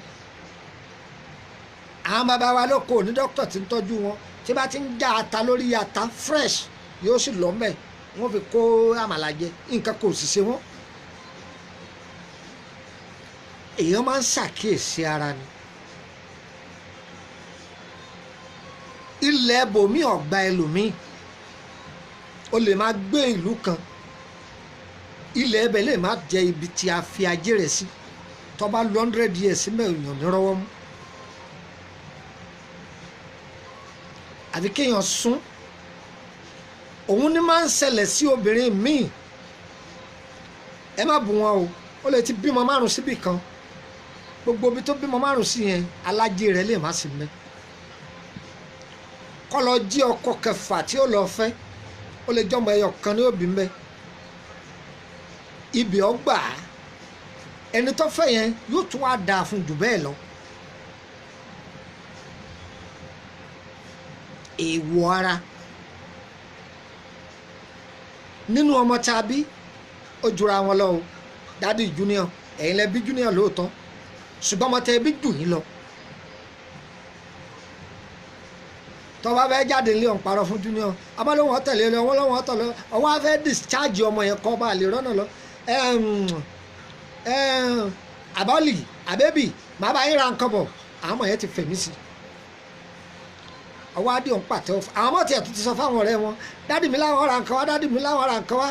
Àwọn bàbá wa ló kò ní dókítà tí ń tọ́jú wọn, tí bá ti ń já ata lórí ata fresh yóò sì lọ́ mẹ́, wọ́n fi kó àmàlà jẹ, nǹkan kò sì ṣe wọ́n. Èèyàn máa ń ṣàkíyèsí ara ni. Ilẹ̀ bòmí ọ̀gbà ẹlòmíì, o lè máa gbé ìlú kan, ilẹ̀ ẹbẹ̀ lè má jẹ́ ibi tí a fi ajé rẹ̀ sí. Tó bá lo 100 years síbẹ̀, èèyàn ní rọ́wọ́ mú. Àfi kéèyàn sún. Òun ni máa ń ṣẹlẹ̀ sí obìnrin míì. Ẹ má bù wọn o, ó lè ti bímọ 5 síbì kan. Gbogbo ibi tó bímọ 5 sí yẹn, alájẹ rẹ̀ lè má sí mẹ́. Kọ́ lọ jí ọkọ kẹfà tí ó lọ fẹ́, ó lè jọmọ ẹyọ kan ní òbí mẹ́. Ibi ọgbà ẹni tó fẹ́ yẹn yóò tún wá dáa fún jù bẹ́ẹ̀ lọ. Èèwọ̀ ara nínú ọmọ tá a bí, ó jura wọn lọ o. Dádì junior, ẹ̀yin lẹ bí junior lóòótọ́, ṣùgbọ́n ọmọ tẹ bí jù yín lọ. Tó bá fẹ́ jáde nílé, ọ̀n parọ́ fún junior, ọmọ lóun ọ̀tẹ̀lé lọ, wọ́n lóun ọ̀tẹ̀lé, ọwọ́ á fẹ́ discharge ọmọ yẹn kọ́ bá lè rọ́nà lọ. Àbọ̀lì àbẹ́bì, màá bá yín ra nǹkan bọ̀, àwọn ọmọ yẹn ti fẹ̀mí sí i. Ọwọ́ adé ọ̀n pàtẹ́ ọ̀fọ̀, àwọn ọmọ tiẹ̀ tún ti sọ fáwọn ọ̀rẹ́ wọn, dádì mi láwọn ra nǹkan wá, dádì mi láwọn ra nǹkan wá.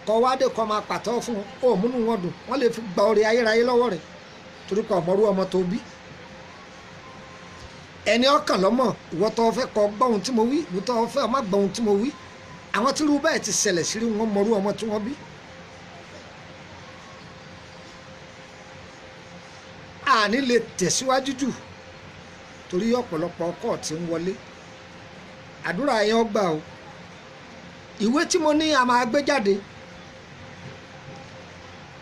Kọ́ wá dé kọ́ máa pàtẹ́ fún wọn, ó múnú wọn dùn, wọ́n lè fi gba orí ayérayé lọ́wọ́ rẹ̀ torí pé ọmọrú ọmọ tó bí. Ẹni ọkàn lọ́mọ, ìwọ tó fẹ́ kọ́ gbọ́ ohun tí mo wí, ìwọ tó fẹ́ má gbọ́ ohun tí mo wí. Àwọn tí irú bẹ́ẹ̀ ti ṣẹlẹ̀ sí rí, wọn mọrú ọmọ tí wọ́n bí. Àní lè tẹ̀síwájú jù torí ọ̀pọ̀lọpọ̀ ọkọ̀ tí ń wọlé. Àdúrà yẹn ó gbà o. Ìwé tí mo ní a máa gbé jáde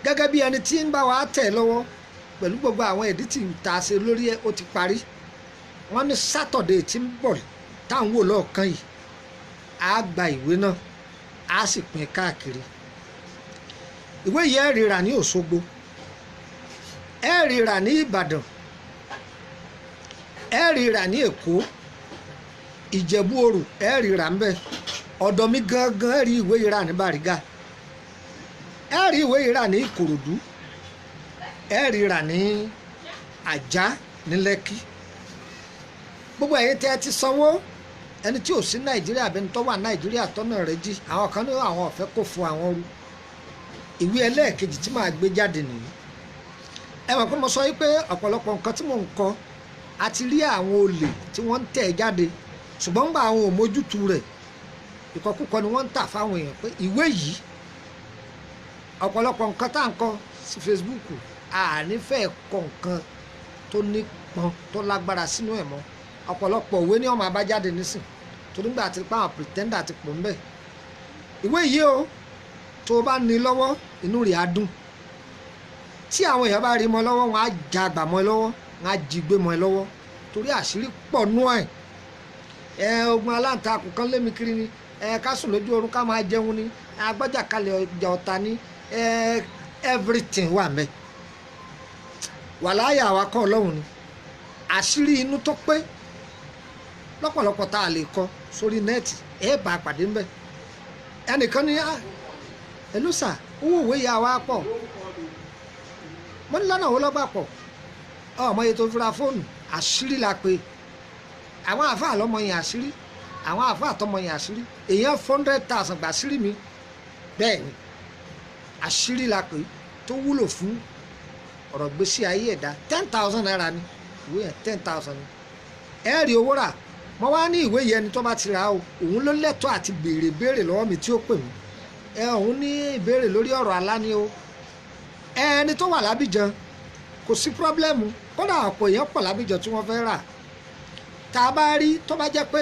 gẹ́gẹ́ bí ẹni tí ń bá wa tẹ̀ lọ́wọ́ pẹ̀lú gbogbo àwọn ẹ̀dí tí ta ṣe lórí ẹ̀ ó ti parí. Wọ́n ní Sátọ̀dẹ̀ tí ń bọ̀ táwọn wò lọ́ọ̀kan yìí á gba ìwé náà á sì pín káàkiri. Ìwé yìí ẹ̀ ríra ní Òṣogbo, ẹ̀ ríra ní Ìbàdàn, ẹ̀ ríra ní Èkó, Ìjẹ̀bú Òrù ẹ̀ ríra ń bẹ̀. Ọ̀dọ̀ mi gangan ẹ̀ rí ìwé yìí rà ní Bàrígà, ẹ̀ rí ìwé yìí rà ní Ìkòròdú, ẹ̀ rí rà ní Àjá ní Lẹ́kí. Gbogbo ẹ̀yin tẹ́ ẹ ti sanwó, ẹni tí ò sí Nàìjíríà abẹni tó wà Nàìjíríà tọ́nà rẹ̀ jí, àwọn kan ní àwọn ọ̀fẹ́ kò fún àwọn rú. Ìwé ẹlẹ́ẹ̀kejì tí màá gbé jáde nìyí. Ẹ mọ̀ pé mo sọ wípé ọ̀pọ̀lọpọ̀ nǹkan tí mò ń kọ a ti rí àwọn olè tí wọ́n ń tẹ̀ jáde, ṣùgbọ́n ń gba àwọn ò mójútu rẹ̀, ìkọkúkọ ni wọ́n ń tà fáwọn èèyàn pé ìwé yìí ọ̀pọ̀lọpọ̀ nǹkan tá à ń kọ sí Facebook ànífẹ́ kọ nǹkan tó nípọn tó lágbára sínú ẹ̀ mọ́. Ọ̀pọ̀lọpọ̀ òwe ni wọ́n máa bá jáde nísìn torí gbà tí pàwọn pretender ti pọ̀ ńbẹ̀. Ìwé yìí o, tó o bá ní lọ́wọ́ inú rẹ̀ á dùn. Tí àwọn èèyàn bá rí mọ́ lọ́wọ́, wọn á já àgbà mọ́ lọ́wọ́, wọn á jí gbé mọ́ lọ́wọ́ torí àṣírí pọ̀ nú ẹ̀. Ẹ ogun aláǹtakùn kan lémi kiri ni, ẹ ká sùn lójú oorun ká máa jẹun ni, agbájà kalẹ̀ ọjà ọ̀tá ni, ẹ everything wà mẹ́. Wàláyà àwa kọ́ Ọlọ́run ni àṣírí inú tó pé lọ́pọ̀lọpọ̀ tá a lè kọ sórí nẹ́ẹ̀tì ẹ bá a pàdé ńbẹ̀. Ẹnìkan ní ẹlúsà owó òwe ya wa pọ̀, mo ní lọ́nà owó lọ́gbà pọ̀, ọmọ yẹn tó fi ra fóònù àṣírí la pé. Àwọn àáfàá lọ́mọ yẹn àṣírí, àwọn àáfàá tọmọ yẹn àṣírí, èèyàn 400,000 gbà àṣírí mi. Bẹ́ẹ̀ ni àṣírí la pé tó wúlò fún ọ̀rọ̀ gbèsè ayé ẹ̀dá. 10,000 naira ni ìwé yẹn, 10,000 ni ẹ rí owó rà. Mo wá ní ìwé yẹn ni tó bá ti rà o, òun ló lẹ́tọ̀ọ́ àti béèrè béèrè lọ́wọ́ mi tí ó pè mí. Ẹ òun ní ìbéèrè lórí ọ̀rọ̀ àlá ni o. Ẹni tó wà lábìjan kò sí pírọ́blẹ́mù, kódà ọ̀pọ̀ èèyàn pọ̀ lábìjan tí wọ́n fẹ́ rà. Tá a bá rí tó bá jẹ́ pé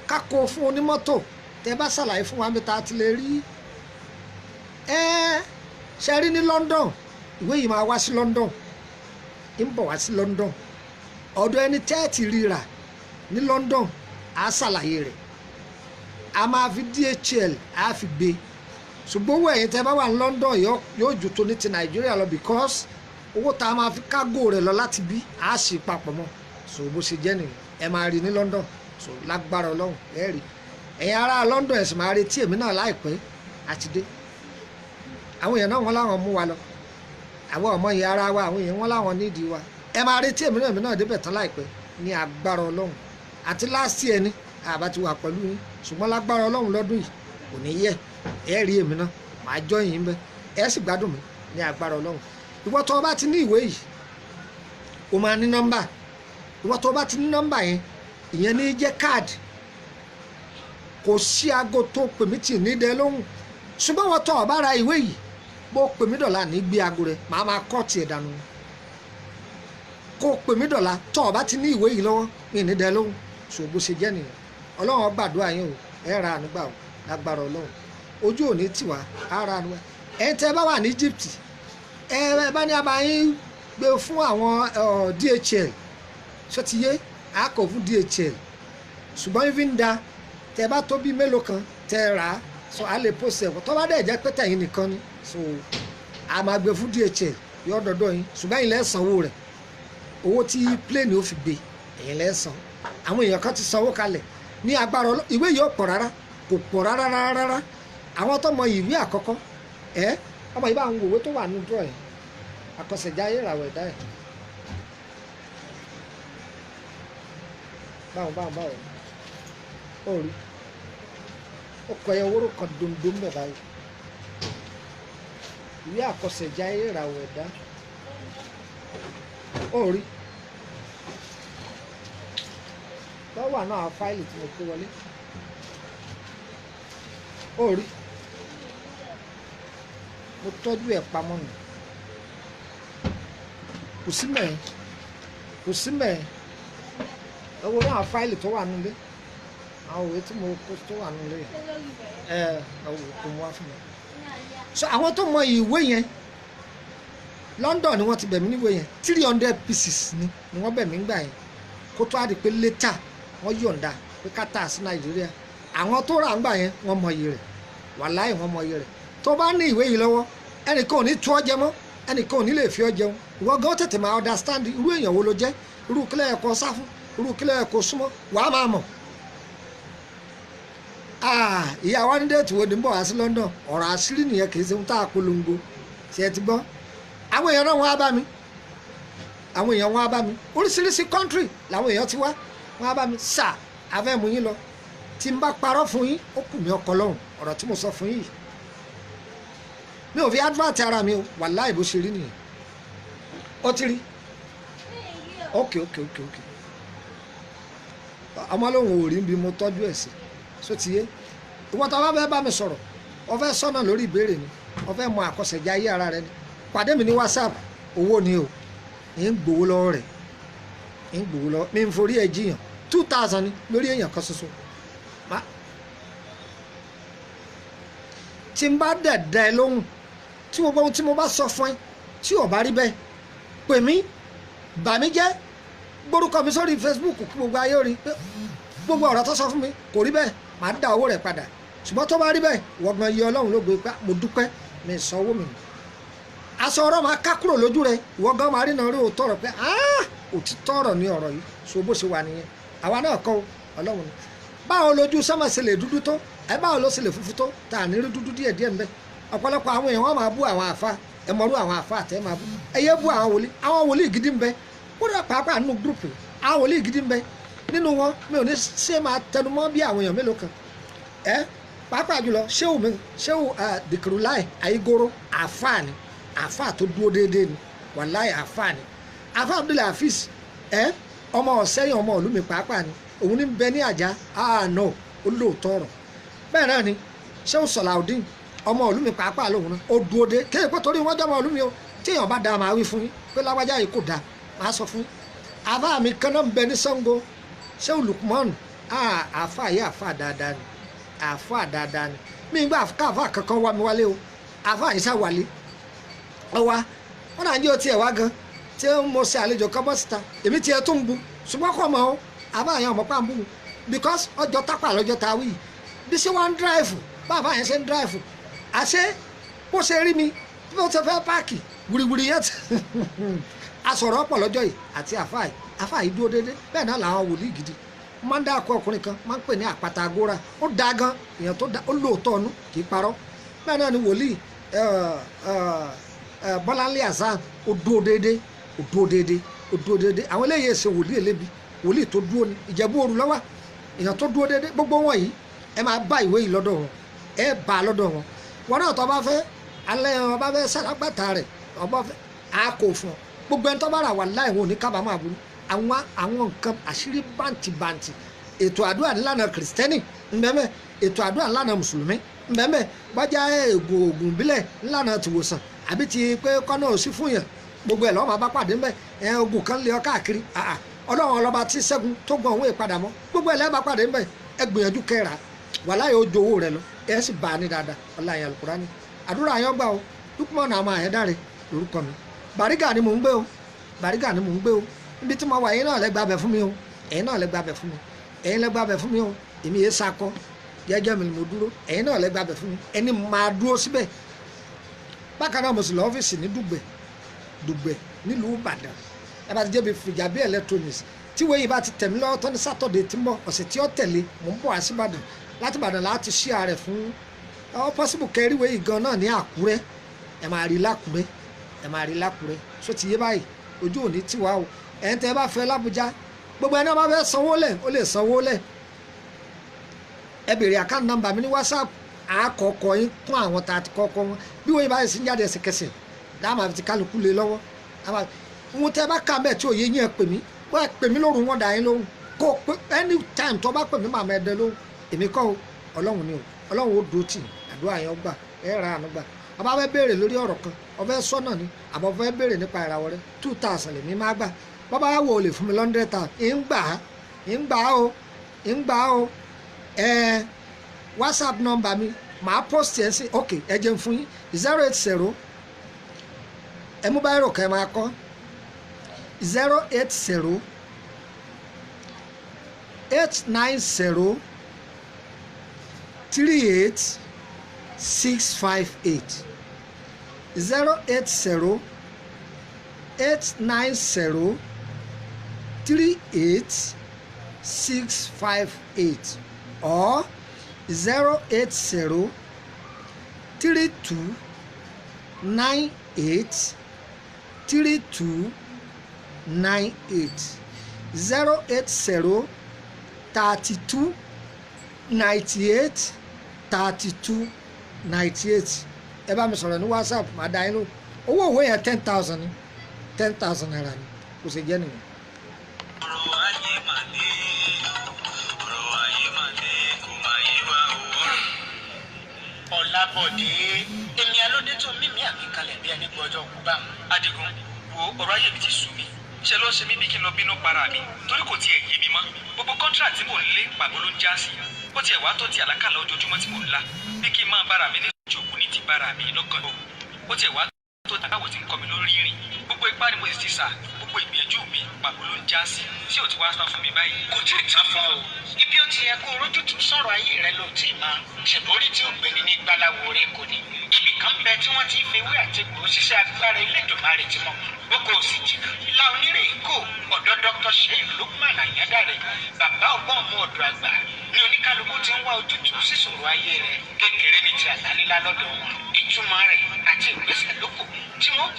ká kó fún onímọ́tò, tẹ́ bá ṣàlàyé fún wa bí ta ti lè rí. Ẹ ṣe rí ní London, ìwé yìí máa wá sí London, ń bọ̀ wá sí London. Ọ̀dọ̀ ẹni tẹ́ẹ̀tì rírà ní London á ṣàlàyé rẹ̀, a máa fi DHL á fi gbé. Ṣùgbọ́n owó ẹ̀yin tẹ́ bá wà ní London yóò ju tó ní ti Nàìjíríà lọ, because owó tá a máa fi kágò rẹ̀ lọ láti bí á sì papọ̀ mọ́. So bó ṣe jẹ́ nìyẹn, ẹ máa rí ní London. So lágbára Ọlọ́run ẹ rí. Ẹ̀yin ará London ẹ̀ sì máa retí èmi náà láìpẹ́ àti dé. Àwọn èèyàn náà wọ́n láwọn mú wa lọ, àwọn ọmọ yẹn ara wa, àwọn èèyàn wọ́n láwọn nídìí wa. Ẹ máa retí èmi náà débẹ̀ tán láìpẹ́ ní agbára Ọlọ́run. Àti láàsì ẹni àbá ti wà pẹ̀lú yín, ṣùgbọ́n lágbára Ọlọ́run lọ́dún yìí kò ní yẹ. Ẹ rí èmi náà, màá jọ yín bẹ, ẹ sì gbádùn mi ní agbára Ọlọ́run. Ìwọ tó o bá ti ní ìwé yìí, o máa ní nọ́mbà. Ìwọ tó o bá ti ní nọ́mbà yẹn, ìyẹn ní jẹ́ káàdì. Kò sí aago tó pè mí tì ní dẹ lóhùn. Ṣùgbọ́n ìwọ tó o bá ra ìwé yìí, bó pè mí dọ̀la ní gbé aago rẹ, màá máa kọ́ tiẹ̀ dànù. Kó pè mí dọ̀la tó o bá ti ní ìwé yìí lọ́wọ́, mi ní dẹ lóhùn. Ṣògbó ṣe jẹ́ nìyẹn. Ọlọ́run ó gbàdúrà yín o, ẹ ra àánú gbà o lágbára Ọlọ́run. Ojú ò ní tiwa, á ra àánú gbà. Ẹ tẹ́ bá wà ní Egypt, ẹ bá ní abayín gbé fún àwọn DHL, ṣé ti yé? A kò fún DHL. Ṣùgbọ́n even da tẹ́ bá tó bí mélòó kan tẹ́ rà á, so a lè post ẹ̀. Tó bá dẹ̀ jẹ́ pé tẹ̀yìn nìkan ni, so a máa gbé fún DHL yọ dọ́dọ̀ yín. Ṣùgbọ́n ẹ̀yin lẹ́ sanwó rẹ̀, owó tí plane ó fi gbé ẹ̀yin lẹ́ san. Àwọn èèyàn kan ti sanwó kalẹ̀ ní agbára Ọlọ́run. Ìwé yìí ò pọ̀ rárá, kò pọ̀ rárá rárá rárá. Àwọn tó mọ ìwé àkọ́kọ́, ẹ ọmọ yìí bá ń wòwe tó wà nínú dúró yẹn, àkọsẹ̀jáyé ìràwọ̀ ẹ̀dá ẹ̀. Báwọn báwọn báwọn ó rí ó kọ ẹ owóró kan dondo ń bẹ̀ báyìí. Ìwé àkọsẹ̀jáyé ìràwọ̀ ẹ̀dá ó rí lọ́wọ́ àná àwọn fáìlì tí mo kó wọlé ó rí mo tọ́jú ẹ̀ pamọ́ nù kò sí mẹ́rin. Kò sí mẹ́ẹ̀. Ẹ wo náà fáìlì tó wà nílé, àwọn òwe tí mo kó tó wà nílé yẹn, ẹ ẹ wò kó mú wá fún mi. So àwọn tó mọ ìwé yẹn, London ni wọ́n ti bẹ̀ mí níwèé yẹn. 300 pieces ni wọ́n bẹ̀ mí gbà yẹn, kó tó á di pé later wọ́n yọ̀ǹda pé ká tà sí Nàìjíríà. Àwọn tó rà ń gbà yẹn, wọ́n mọ iye rẹ̀. Wàláì, wọ́n mọ iye rẹ̀. Tó bá ní ìwé yìí lọ́wọ́, ẹnìkan ò ní tú ọ jẹ mọ́, ẹnìkan ò ní lè fi ọ jẹun. Ìwọ gan tètè máa understand irú èèyàn wo ló jẹ́, irú kílẹ̀ ẹ̀kọ́ sá fún, irú kílẹ̀ ẹ̀kọ́ súnmọ́, wàá máa mọ̀. Ìyá wa ní date wo ni ń bọ̀ wá sí London? Ọ̀rọ̀ àṣírí nìyẹn, kì í ṣe ohun tá a polongo. Ṣe é ti gbọ́? Àwọn èèyàn náà wọ́n á bá mi, àwọn èèyàn wọ́n á bá mi. Oríṣiríṣi country làwọn èèyàn ti wá, wọ́n á bá mi sà afẹ́ mú yín lọ. Tí n bá parọ́ fún yín, ó kù mí ọkọ lọ́hùn. Ọ̀rọ̀ tí mo sọ fún yín yìí, mi ò fi advert ara mi o. Wàláì, bó ṣe rí nìyẹn. Ó ti rí. Ok, ọmọ lòun ò rí bí mo tọ́jú ẹ̀ sí. So ti yé ìwọ́n. Tó bá fẹ́ bá mi sọ̀rọ̀, o fẹ́ sọ́nà lórí ìbéèrè ni, o fẹ́ mọ àkọsẹ̀jayé ara rẹ ni, pàdé mi ní WhatsApp. Owó ni o, ń gbowó lọ́wọ́ rẹ̀, ń gbowó lọ́wọ́ mi, ń forí ẹ̀ jiyàn. 2000 ni lórí èèyàn kan ṣoṣo. Tí n bá dẹ̀ dá ẹ lóhùn, tí gbogbo ohun tí mo bá sọ fún ẹ tí ò bá rí bẹ́ẹ̀, pè mí, bà mí jẹ́, gbórúkọ mi sórí Facebook kí gbogbo ayé rí pé gbogbo ọ̀rọ̀ tó sọ fún mi kò rí bẹ́ẹ̀, màá dá owó rẹ̀ padà. Ṣùgbọ́n tó bá rí bẹ́ẹ̀, wọ́n yẹ Ọlọ́run ló gbé pé mo dúpẹ́, mi sọ owó mi nù. Aṣọ ọ̀rọ̀ máa ká kúrò lójú rẹ̀, ìwọ gan máa rí náà rí òótọ́ ọ̀rọ̀ pé òtítọ́ ọ̀rọ̀ ni ọ̀rọ̀ yìí. So bó ṣe wà nìyẹn. Àwa náà kọ́, Ọlọ́run ni. Báwo lójú sọ́mọ̀ ṣe lè dúdú tó ẹ, báwo ló ṣe lè funfun tó, tá à ní rí dúdú díẹ̀ díẹ̀ ńbẹ? Ọ̀pọ̀lọpọ̀ àwọn èèyàn, wọ́n máa bú àwọn àfa. Ẹ mọ̀rú àwọn àfa àtẹ máa bú, ẹ yé bú àwọn wòlíì. Àwọn wòlíì gidi ń bẹ kódà, pàápàá nínú group, àwọn wòlíì gidi ń bẹ nínú wọn. Mi ò ní ṣe máa tẹnumọ́ bí àwọn èèyàn mélòó kan ẹ, pàápàá jùlọ ṣéwù mi, ṣéwù Dìkìrúláì Àyígóró. Àfa ni, àfa tó dúró déédéé ni. Wàláì, àfa ni. Àfa Abdul Hafiz, ẹ ọmọ ọ̀sẹ́yìn, ọmọ ìlú mi pàápàá ni. Òun ní bẹ ní àjà àánú olóòótọ́ ọ̀rọ̀. Bẹ́ẹ̀ náà ni ṣéwù Sọ̀làudeen, ọmọ ìlú mi pàápàá lòun náà, ó dúró dé. Kéèyàn pé torí wọ́n jẹ́ ọmọ ìlú mi o, tí èèyàn bá da, máa wí fún yín pé lágbájá yìí kò da, máa sọ fún yín. Àfa mi kan náà ń bẹ ní Ṣàngó, ṣéwù Lukman. Àfa yìí, àfa dáadáa ni, àfa dáadáa ni. Mi gbà káfa kankan wá mi wálé o. Àfa yìí sá wálé ọwa wọn náà ń jẹ́ ọtí ẹ̀ wá gan tí mo ṣe àlejò kan bọ́ síta. Èmi tiẹ̀ tó ń bu, ṣùgbọ́n kọ́ mọ́ o. Àbá yẹn ọmọ pa ń bú mu because ọjọ́ tápà lọ́jọ́ ta wí bí ṣé wọ́n ń drive, bàbá yẹn ṣe ń drive, àṣé bó ṣe rí mi bí ó ṣe fẹ́ park wùrìwùrì yẹn ti asọ̀rọ̀ ọ̀pọ̀ lọ́jọ́ yìí àti àfáà yìí. Àfáà yìí dúró déédéé. Bẹ́ẹ̀ náà làwọn wòlíì gidi máa ń dá akọ. Ọkùnrin kan máa ń pè ní Àpáta Agora, ó dáa gan, èèyàn tó dá, ó lóòótọ́ ọ̀nù, kì í parọ́. Bẹ́ẹ̀ náà ni wòlíì Bọ́láńlé Hasan, ó dúró déédéé, ó dúró déédéé, ó dúró déédéé. Àwọn eléyìí ṣe wòlíì elébi, wòlíì tó dúró ni. Ìjẹ̀bú Òru lọ́wọ́, èèyàn tó dúró déédéé. Gbogbo wọn yìí, ẹ máa bá ìwé yìí lọ́dọ̀ wọn, ẹ bá a lọ́dọ̀ wọn. Wọn náà tó bá fẹ́ alẹ́, ọba fẹ́ sálágbàtà rẹ̀, ọba fẹ́ a kò fún ọ. Gbogbo ẹni tó bá rà wà láì, wọn ò ní kábàámọ̀ àbúrú. Àwọn nǹkan àṣírí bàǹtìbàǹtì, ètò àdúrà nílànà Kìrìsìtẹ́nì ńbẹ́mẹ́, ètò àdúrà nílànà Mùsùlùmí ńbẹ́mẹ́, bọ́jà ègùn ògùn bílẹ̀ nílànà tìwòsàn àbí ti pé kọ́nà òsì fún yàn, gbogbo ẹ̀ lọ́wọ́ máa bá pàdé ńbẹ́. Ẹ ogun kan lé ọ káàkiri, Ọlọ́run ọlọ́ba tí ṣẹ́gun tó gbọ́n òun ìpadà mọ́, gbogbo ẹ̀ lẹ́ẹ̀ bá pàdé ńbẹ́. Ẹ gbìyànjú kẹ́ra, wàláhì ó ju owó rẹ lọ, ẹ sì bá a ní dáadáa. Ọláyàn Alukurani, àdúrà yẹn gbà o. Lukman àmọ́ Àyẹ̀dáre lórúkọ mi. Bàrígà ni mò ń gbé o, Bàrígà ni mò ń gbé o. Níbi tí mo wà yín náà lẹ gba abẹ fún mi o, ẹ̀yin náà lẹ gba abẹ fún mi, ẹ̀yin lẹ gba abẹ fún mi o. Èmi yé sakọ, jẹ́jẹ́ mi ni mo dúró. Ẹ̀yin náà lẹ gba abẹ fún mi, ẹni máa dúró síbẹ̀. Bákan náà, mo sì lọ ọ́fíìsì ní Dùgbẹ̀, Dùgbẹ̀ nílùú Ìbàdàn. Ẹ bá ti jẹ́bi Fìjàbí Electronics, tí wọ́n yìí bá ti tẹ̀mí lọ́wọ́ tán ní Saturday tí ń bọ̀, ọ̀sẹ̀ tí ó tẹ̀lé, mò ń bọ̀ wá sí Ìbàdàn. Láti Ìbàdàn láti ṣí ààrẹ fún ọ. Possible kẹríwé yìí gan náà ní Àkúrẹ́, ẹ máa rí lákúrẹ́, ẹ máa rí lákúrẹ́. So ti yé báyìí? Ojú òní tiwa o. Ẹ̀yin tẹ́ ẹ bá fẹ́ l'Ábújá, gbogbo ẹni wọ́n bá fẹ́ sanwó lẹ̀, ó lè sanwó lẹ̀. Ẹ béèrè account number mi ní WhatsApp, àkọ́kọ́ yín kún àwọn tá a ti kọ́kọ́ wọn. Bí wọ́n yìí bá ṣe ń jáde, ẹsẹ̀kẹsẹ̀ dáhùn àti kálukú lé lọ́wọ́. Ohun tẹ́ bá kà mẹ́ẹ̀ tí òye yín, ẹ pè mí. Wọ́n ẹ pè mí lóru, wọn dà yín lóhùn. Kó pé anytime tó bá pè mí, màmá ẹ dẹ lóhùn. Èmi kọ́ o, Ọlọ́run ni o. Ọlọ́run ó dúró tì. Àdúrà yẹn ó gbà, ẹ ra àánú gbà. Ọba fẹ́ béèrè lórí ọ̀rọ̀ kan, ọfẹ́ sọ́nà ni, àbọ̀ fẹ́ béèrè nípa ìràwọ̀ rẹ, 2000 lèmi máa gbà. Bàbá wo lè fún mi 100,000, ń gbà á, ń gbà á o, ń gbà á o. Ẹ WhatsApp number mi màá post ẹ sí. Ok, ẹ jẹun fún yín, 080, ẹ mú báyìí rò kẹ́ ẹ máa kọ́, 080 890 38 658, 080 890 38 658 or 080 32 98 32 98, 080 32 98 32 98. Ẹ bá mi sọ̀rọ̀ ní WhatsApp, màá dá yín lóhùn. Owó òwe yẹn 10,000 ni, 10,000 naira ni, kò sì jẹ́ nìyẹn. Ọ̀rọ̀ ayé mà le, ọ̀rọ̀ ayé mà le, kò má yé wa o. Ọ̀làbọ̀dé, èmi alóde tó mímí àkíkalẹ̀ bí ẹni gbọ́jọ́ kú bá mu. Adigun, wo ọ̀rọ̀ ayé mi ti sú mi. Ṣe ló ń ṣe mí bí kí n lọ bínú para mi, torí kò tiẹ̀ yé mi mọ́. Gbogbo contract tí mò ń lé pàbó ló ń já sí. Ó tiẹ̀ wá tó ti àlákàlà ojoojúmọ́ tí mò ń lá, bí kí n máa bára mi ní ìjòkó ní ti bára mi lọ́kàn. Ó tiẹ̀ wá tó tàbáwò tí ń kọ́ mi lórí rìn. Gbogbo ipá ni mo sì ti sà, gbogbo ìgbìyànjú mi pàbó ló ń já sí. Tí ò ti wá tán fún mi báyìí? Kò tí ì tán fún ọ. Ibi ó ti yẹ kó rójútùú sọ̀rọ̀ ayé rẹ ló tí ì máa ṣèbórí tí ó gbéni ní gbaláwo rẹ kò ní. Ibì kan bẹ tí wọ́n ti fi ewé àti egbò ṣiṣẹ́ agbára Elédùmarè tí mọ̀ boko ò sì jìnnà. Ìlà onírè kò ọ̀dọ̀ Dr. Sheikh Lukman Ayandare, bàbá ọgbọ́n ọmọ ọ̀dọ̀ àgbà ní oníkálukú ti ń wá ojútùú síṣòro ayé rẹ. Kékeré ní ti àlálílá lọ́dọ̀ wọn, ìtumọ̀ rẹ̀ àti ìgbésẹ̀ lóko tí wọ́n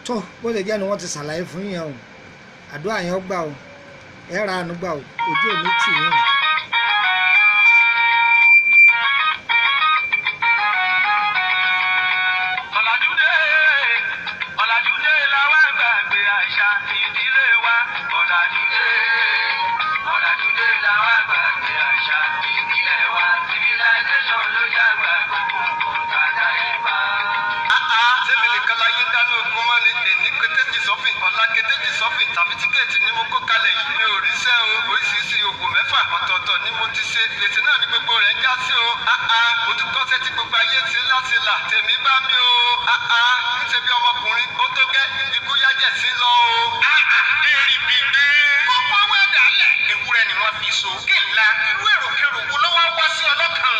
Tó bó lè jẹ́ ni wọ́n ti ṣàlàyé fún yẹn o. Àdúrà yẹn ó gbà o, ẹ ra àánú gbà o, ojú ò ní tì yín o. Ọ̀làjúdé, ọ̀làjúdé la wá gbàgbé àṣà ìdílé wa. Ọ̀làjúdé, ọ̀làjúdé la wá gbàgbé àṣà ìdílé wa. Civilization ló jágbá gbogbo nǹkan tá a bá. Sẹ́mi nìkan láyé dánú ogun mọ́ ni èní kétéjì sọ́fìn, ọ̀la kétéjì sọ́fìn, tàbí tíkẹ́ẹ̀tì ni mo kó kalẹ̀ yìí. Mi ò rí sẹ́ o, oríṣiríṣi oògùn mẹ́fà ọ̀tọ̀ọ̀tọ̀ ni mo ti ṣe. Gbèsè náà ni gbogbo rẹ̀ ń já sí o. Áá, mo tún kọ́ṣẹ́ tí gbogbo ayé ṣe láti là. Tèmi bá mi o. Áá, ń ṣe bí ọmọkùnrin, ó tó gẹ́, ikú yájẹ̀ sí lọ o. Èrì gbígbé. Gbogbo owó ẹ̀dá lẹ̀. Ewúrẹ́ ni wọ́n fi so. Kí ńlá irú èròkèrò wo ló wá wá sí ọlọ́kàn?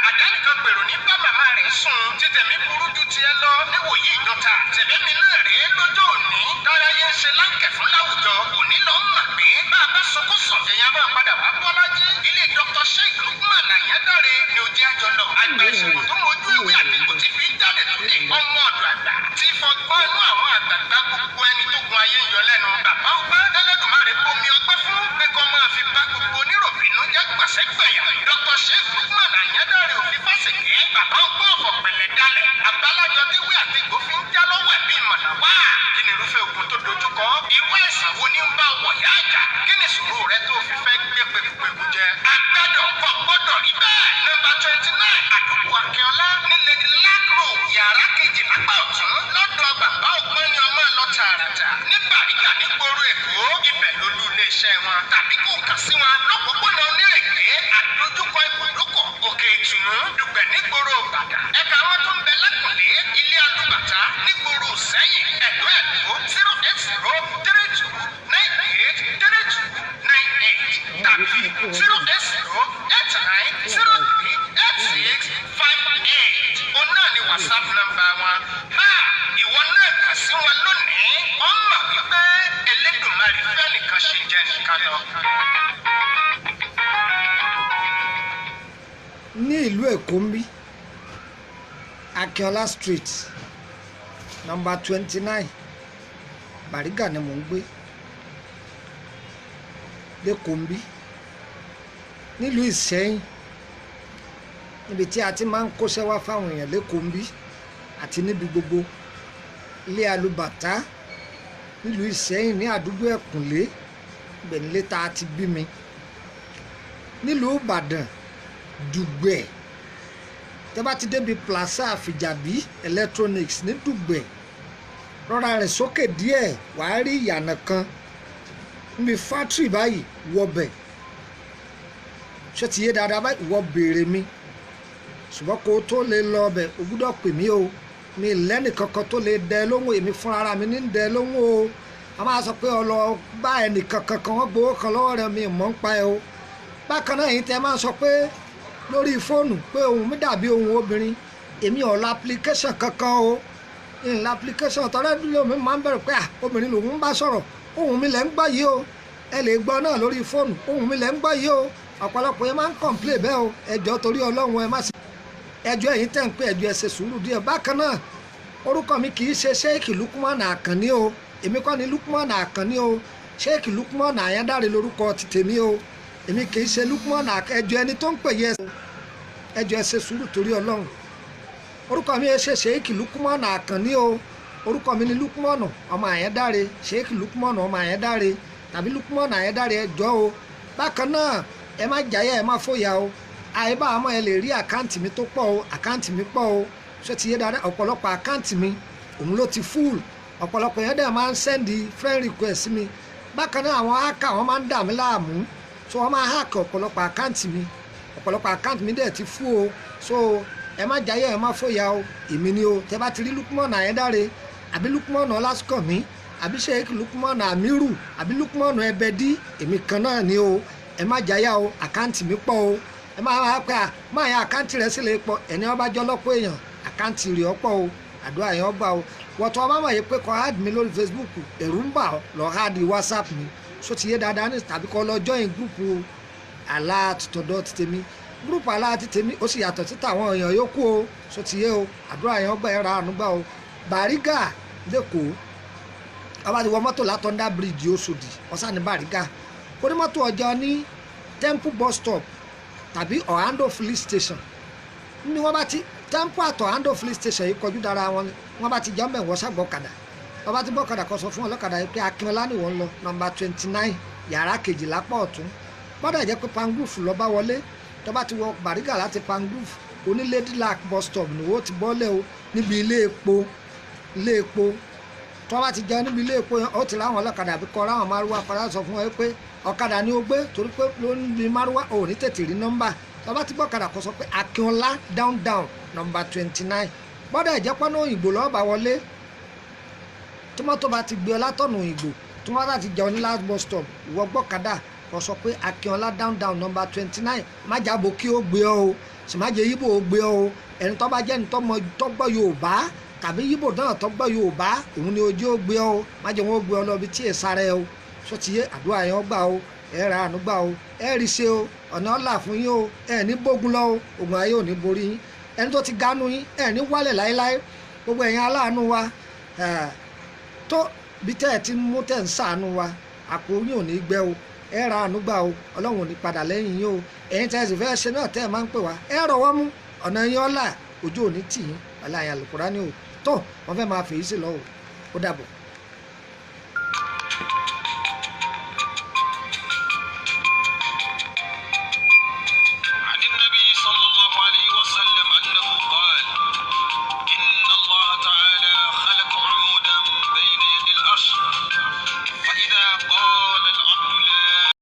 Àdánìkan pèrò ní bá màmá rẹ̀ sùn. Títẹ̀mí burú ju tiẹ̀ lọ níwòyí ìjọta. Tẹ̀mí náà rèé lọ́jọ́ òní. Táráyé ń ṣe láǹkẹ̀ fún láwùjọ. Òní lọ ń mọ̀ pé bá a bá sunkún sùn, èèyàn máa padà wá bọ́lájí. Ilé Dr. Sheikh Lukman Ayandare ni ò jẹ́ àjọ lọ. Àgbà ìṣègùn tó mojú ewé àtẹ̀kù tí fi jáde lóde. Ọmọ ọ̀dọ̀ àgbà tí fọgbọ́n inú àwọn àgbààgbà gbogbo ẹni tó gun ayé ń yọ lẹ́nu. Bàbá ọgbọ́n Ẹlẹ́dùmarè bomi ọgbẹ́ fún pé kó máa fi bá gbogbo oníròbìnú jẹ́ gbàsẹ́gbẹ̀yà. Dr. Sheikh Lukman Ayandare ò fi fásìkè. Bàbá ọgbọ́n ọ̀fọ̀ pẹ̀lẹ́ dalẹ̀. Àbálájọ déwé àtẹ̀gbò fi ń já lọ́wọ́ ẹ̀mí ìmọ̀nà wá. Kí ni irúfẹ́ ogun tó dojúkọ? Irú àìsàn wo ni ń bá wọ̀yá àjà? Kí ni ìṣòro rẹ tó fi fẹ́ gbé pẹ̀kúpẹ̀kú jẹ? Agbádọ̀ kò gbọ́dọ̀ rí bẹ́ẹ̀. Nọ́mbà 29 àdúgbò Akínọlá ní Lady Lack Road, yàrá kejì lápá ọ̀tún lọ́dọ̀ bàbá ọgbọ́n ni ọmọ lọ tààràtà. Ní Bàrígà nígboro Èkó, ibẹ̀ lolú iléeṣẹ́ wọn. Tàbí kò kàn sí wọn lọ́pọ̀pọ̀nà onírèké, àdójúkọ ibùdókọ̀ Òkè Ìtùnú, Dùgbẹ̀ nígboro Ìbàdàn. Ẹ̀ka wọn tó ń bẹ lẹ́kùnlé ilé alúbàtà nígboro Sẹ́yìn, Ẹ̀dó Ẹ̀dó, 080 32 98 32 98 tàbí 080 89 03 86 58. Òun náà ni WhatsApp nọ́mbà wọn. Ha! Ìwọ náà kà sí wọn lónìí. Ó mọ̀ wípé Elédùmarè fẹ́ nìkan ṣe jẹ́ nìkan lọ. Ní ìlú Èkó ń bí, Akínọlá Street, nọ́mbà 29, Bàrígà ni mò ń gbé lẹ́kọ̀ọ́ ń bí. Nílùú Ìsẹ́yìn, níbi tí a ti máa ń kóṣẹ́ wá fáwọn èèyàn lẹ́kọ̀ọ́ ń bí àti níbi gbogbo, ilé alùbàtà nílùú Ìsẹ́yìn ní àdúgbò Ẹ̀kúnlé, ibẹ̀ nílé tá a ti bí mi. Nílùú Ìbàdàn, Dùgbẹ̀, tẹ́ bá ti débi Plaza Àfìjàbí Electronics ní Dùgbẹ̀, Rọra rìn sókè díẹ̀, wàá rí ìyànà kan níbi fátírì báyìí, wọbẹ̀. Ṣé ti yé dáadáa báyìí? Wọ béèrè mi, ṣùgbọ́n kó o tó lè lọ ọbẹ̀ o gbúdọ̀ pè mí o. Mi lẹ́nì kankan tó lè dẹ lóhùn, èmi fúnra mi ní dẹ lóhùn o. A máa sọ pé ọlọ bá ẹnì kankan kan wọ́n gbowó kan lọ́wọ́ rẹ, mi mọ̀ ń pa ẹ o. Bákan náà, yìí tẹ máa sọ pé lórí fóònù pé ohùn mi dàbí ohùn obìnrin, èmi ò la application kankan o. Ìlà application tọ́lá dúró mi máa ń bẹ̀rù pé obìnrin lòun ń bá sọ̀rọ̀. Ohùn mi lẹ̀ ń gbọ́ yìí o, ẹ lè gbọ́ náà lórí fóònù, ohùn mi lẹ̀ ń gbọ́ yìí o. Ọ̀pọ̀lọpọ̀ yẹn máa ń complain bẹ́ẹ̀ o. Ẹjọ́ torí Ọlọ́run, ẹ má ṣe ẹjọ́ ẹ̀yin tẹ̀ ń pé ẹjọ́, ẹ ṣe sùúrù díẹ̀. Bákan náà, orúkọ mi kì í ṣe Sheikh Lukman Àkànní o. Èmi kọ́ ni Lukman Àkànní o. Sheikh Lukman Àyándárè lórúkọ ti tèmi o. Èmi kì í ṣe Lukman. Ẹjọ́ ẹni tó ń pè yẹ, ẹjọ́ ẹ ṣe sùúrù torí Ọlọ́run. Orúkọ mi ẹ ṣe Sheikh Lukman Àkànní o. Orúkọ mi ni Lukman ọmọ Àyándárè, Sheikh Lukman ọmọ Àyándárè tàbí Lukman Àyándárè, ẹjọ́ o. Bákan náà, ẹ má jáyà, ẹ má fòyà o. Àìbá àmọ́ ẹ lè rí àkáǹtì mi tó pọ̀ o. Àkáǹtì mi pọ̀ o. Ṣé ti yé dáadáa? Ọ̀pọ̀lọpọ̀ àkáǹtì mi òun ló ti full. Ọ̀pọ̀lọpọ̀ yẹn dẹ̀ máa ń send friend request mi. Bákan náà, àwọn hacker wọ́n máa ń dà mí láàmú, so wọ́n máa hack ọ̀pọ̀lọpọ̀ àkáǹtì mi. Ọ̀pọ̀lọpọ̀ àkáǹtì mi dẹ̀ ti full o. So ẹ má jáyà, ẹ má fòyà o. Èmi ni o. Tẹ bá ti rí Lukman Àyándárè àbí Lukman Ọlásùnkànmí àbí Sheikh Lukman Amiru àbí Lukman Ẹbẹdí, èmi kan náà ni o. Ẹ má jáyà o, àkáǹtì mi pọ̀ o. Ẹ máa wá pé à máa yan àkáǹtì rẹ sílẹ̀ pọ̀. Ẹni ọba jọ lọ́pọ̀ èèyàn, àkáǹtì rẹ̀ ọ̀pọ̀ o. Àdúrà yẹn ọgbà o. Wọ́tọ̀ ọba mọ̀ yìí pé kọ́ add mi lórí Facebook, ẹ̀rù ń bà ọ́, lọ add WhatsApp mi. So ti yé dáadáa ní tàbí kọ́ lọ join group àlá tọ̀dọ̀ ti tèmi. Group àlá ti tèmi ó sì yàtọ̀ sí tàwọn èèyàn yòókù o. So ti yé o. Àdúrà yẹn ọgbà, ẹ̀ ra àánú gbà o. Bàrígà lẹ́kọ̀ọ́, ọba ti wọ mọ́tò látọ̀ndà bíríìjì Òṣòdì, ọ̀sán ní Bàrígà, onímọ́tò ọjà ní Temple bus stop tàbí Orlando police station ní wọ́n bá ti Temple àti Orlando police station yìí kọjú dára wọn. Wọ́n bá ti jẹ́ ọmọ ẹ̀wọ̀n sàgbọ́kadà. Wọ́n bá ti gbọ́kadà, kó sọ fún ọlọ́kadà yìí pé Akínọlá ni wọ́n ń lọ, nọ́mbà 29, yàrá 12 pọ̀ ọ̀tún. Gbọ́dọ̀ jẹ́ pé Pangrove lọ bá wọlé. Tó bá ti wọ Bàrígà láti Pangrove, onílédìlák bus stop ni wọ́n ti bọ́lẹ̀ o, níbi ilé epo. Ilé epo tó bá ti jẹun níbi ilé epo yẹn, ó ti ráwọn ọlọ́kadà àbí kọ́ ráwọn márúwá padà. Sọ fún wọn pé ọ̀kadà ni ó gbé, torí pé ló ń bi márúwá ò ní tètè rí nọ́mbà. Tó bá ti gbọ́ ọ̀kadà, kó sọ pé Akínọlá down down, nọ́mbà 29. Gbọ́dọ̀ ẹ̀jẹ̀ pọ́nà òyìnbó lọ́ọ́ bá wọlé. Tí mọ́tò bá ti gbé ọ látọ̀nà òyìnbó, tí wọ́n bá ti jẹun ní last bus stop, ìwọ gbọ́kadà, kó sọ pé Akínọlá down down, nọ́mbà 29. Má jábọ̀ kí ó gbé ọ o, sì má jẹ́ yíbò ó gbé ọ o. Ẹni tó bá jẹ́ ẹni tó gbọ́ Yorùbá tàbí yíbò náà tó gbọ́ Yorùbá, òun ni ojú ó gbé ọ o. Má jẹ́ wọn ó gbé ọ lọ ibi tí èsà rẹ o. Sọ ti yé? Àdúrà yẹn ó gbà o. Ẹ ra àánú gbà o. Ẹ rí ṣe o. Ọ̀nà ọ̀là fún yín o. Ẹ ní bógun lọ o. Ògùn ayé ò ní borí yín. Ẹni tó ti ganu yín, ẹ ní wálẹ̀ láéláé. Gbogbo ẹ̀yin aláàánú wa tó bí tẹ́ ẹ ti mú tẹ́ ń ṣàánú wa, àpò yín ò ní gbẹ o. Ẹ ra àánú gbà o. Ọlọ́run ò ní padà lẹ́yìn yín o. Ẹ̀yin tẹ́ ẹ sì fẹ́ ṣe náà, tẹ́ ẹ máa ń pè wá, ẹ rọwọ́ mú ọ̀nà yín ọ̀la, ojú ò ní tì yín. Ọ̀la yẹn Àlùkùránì o. Tó wọ́n fẹ́ máa fèyí sí lọ o. Ó dàbọ̀.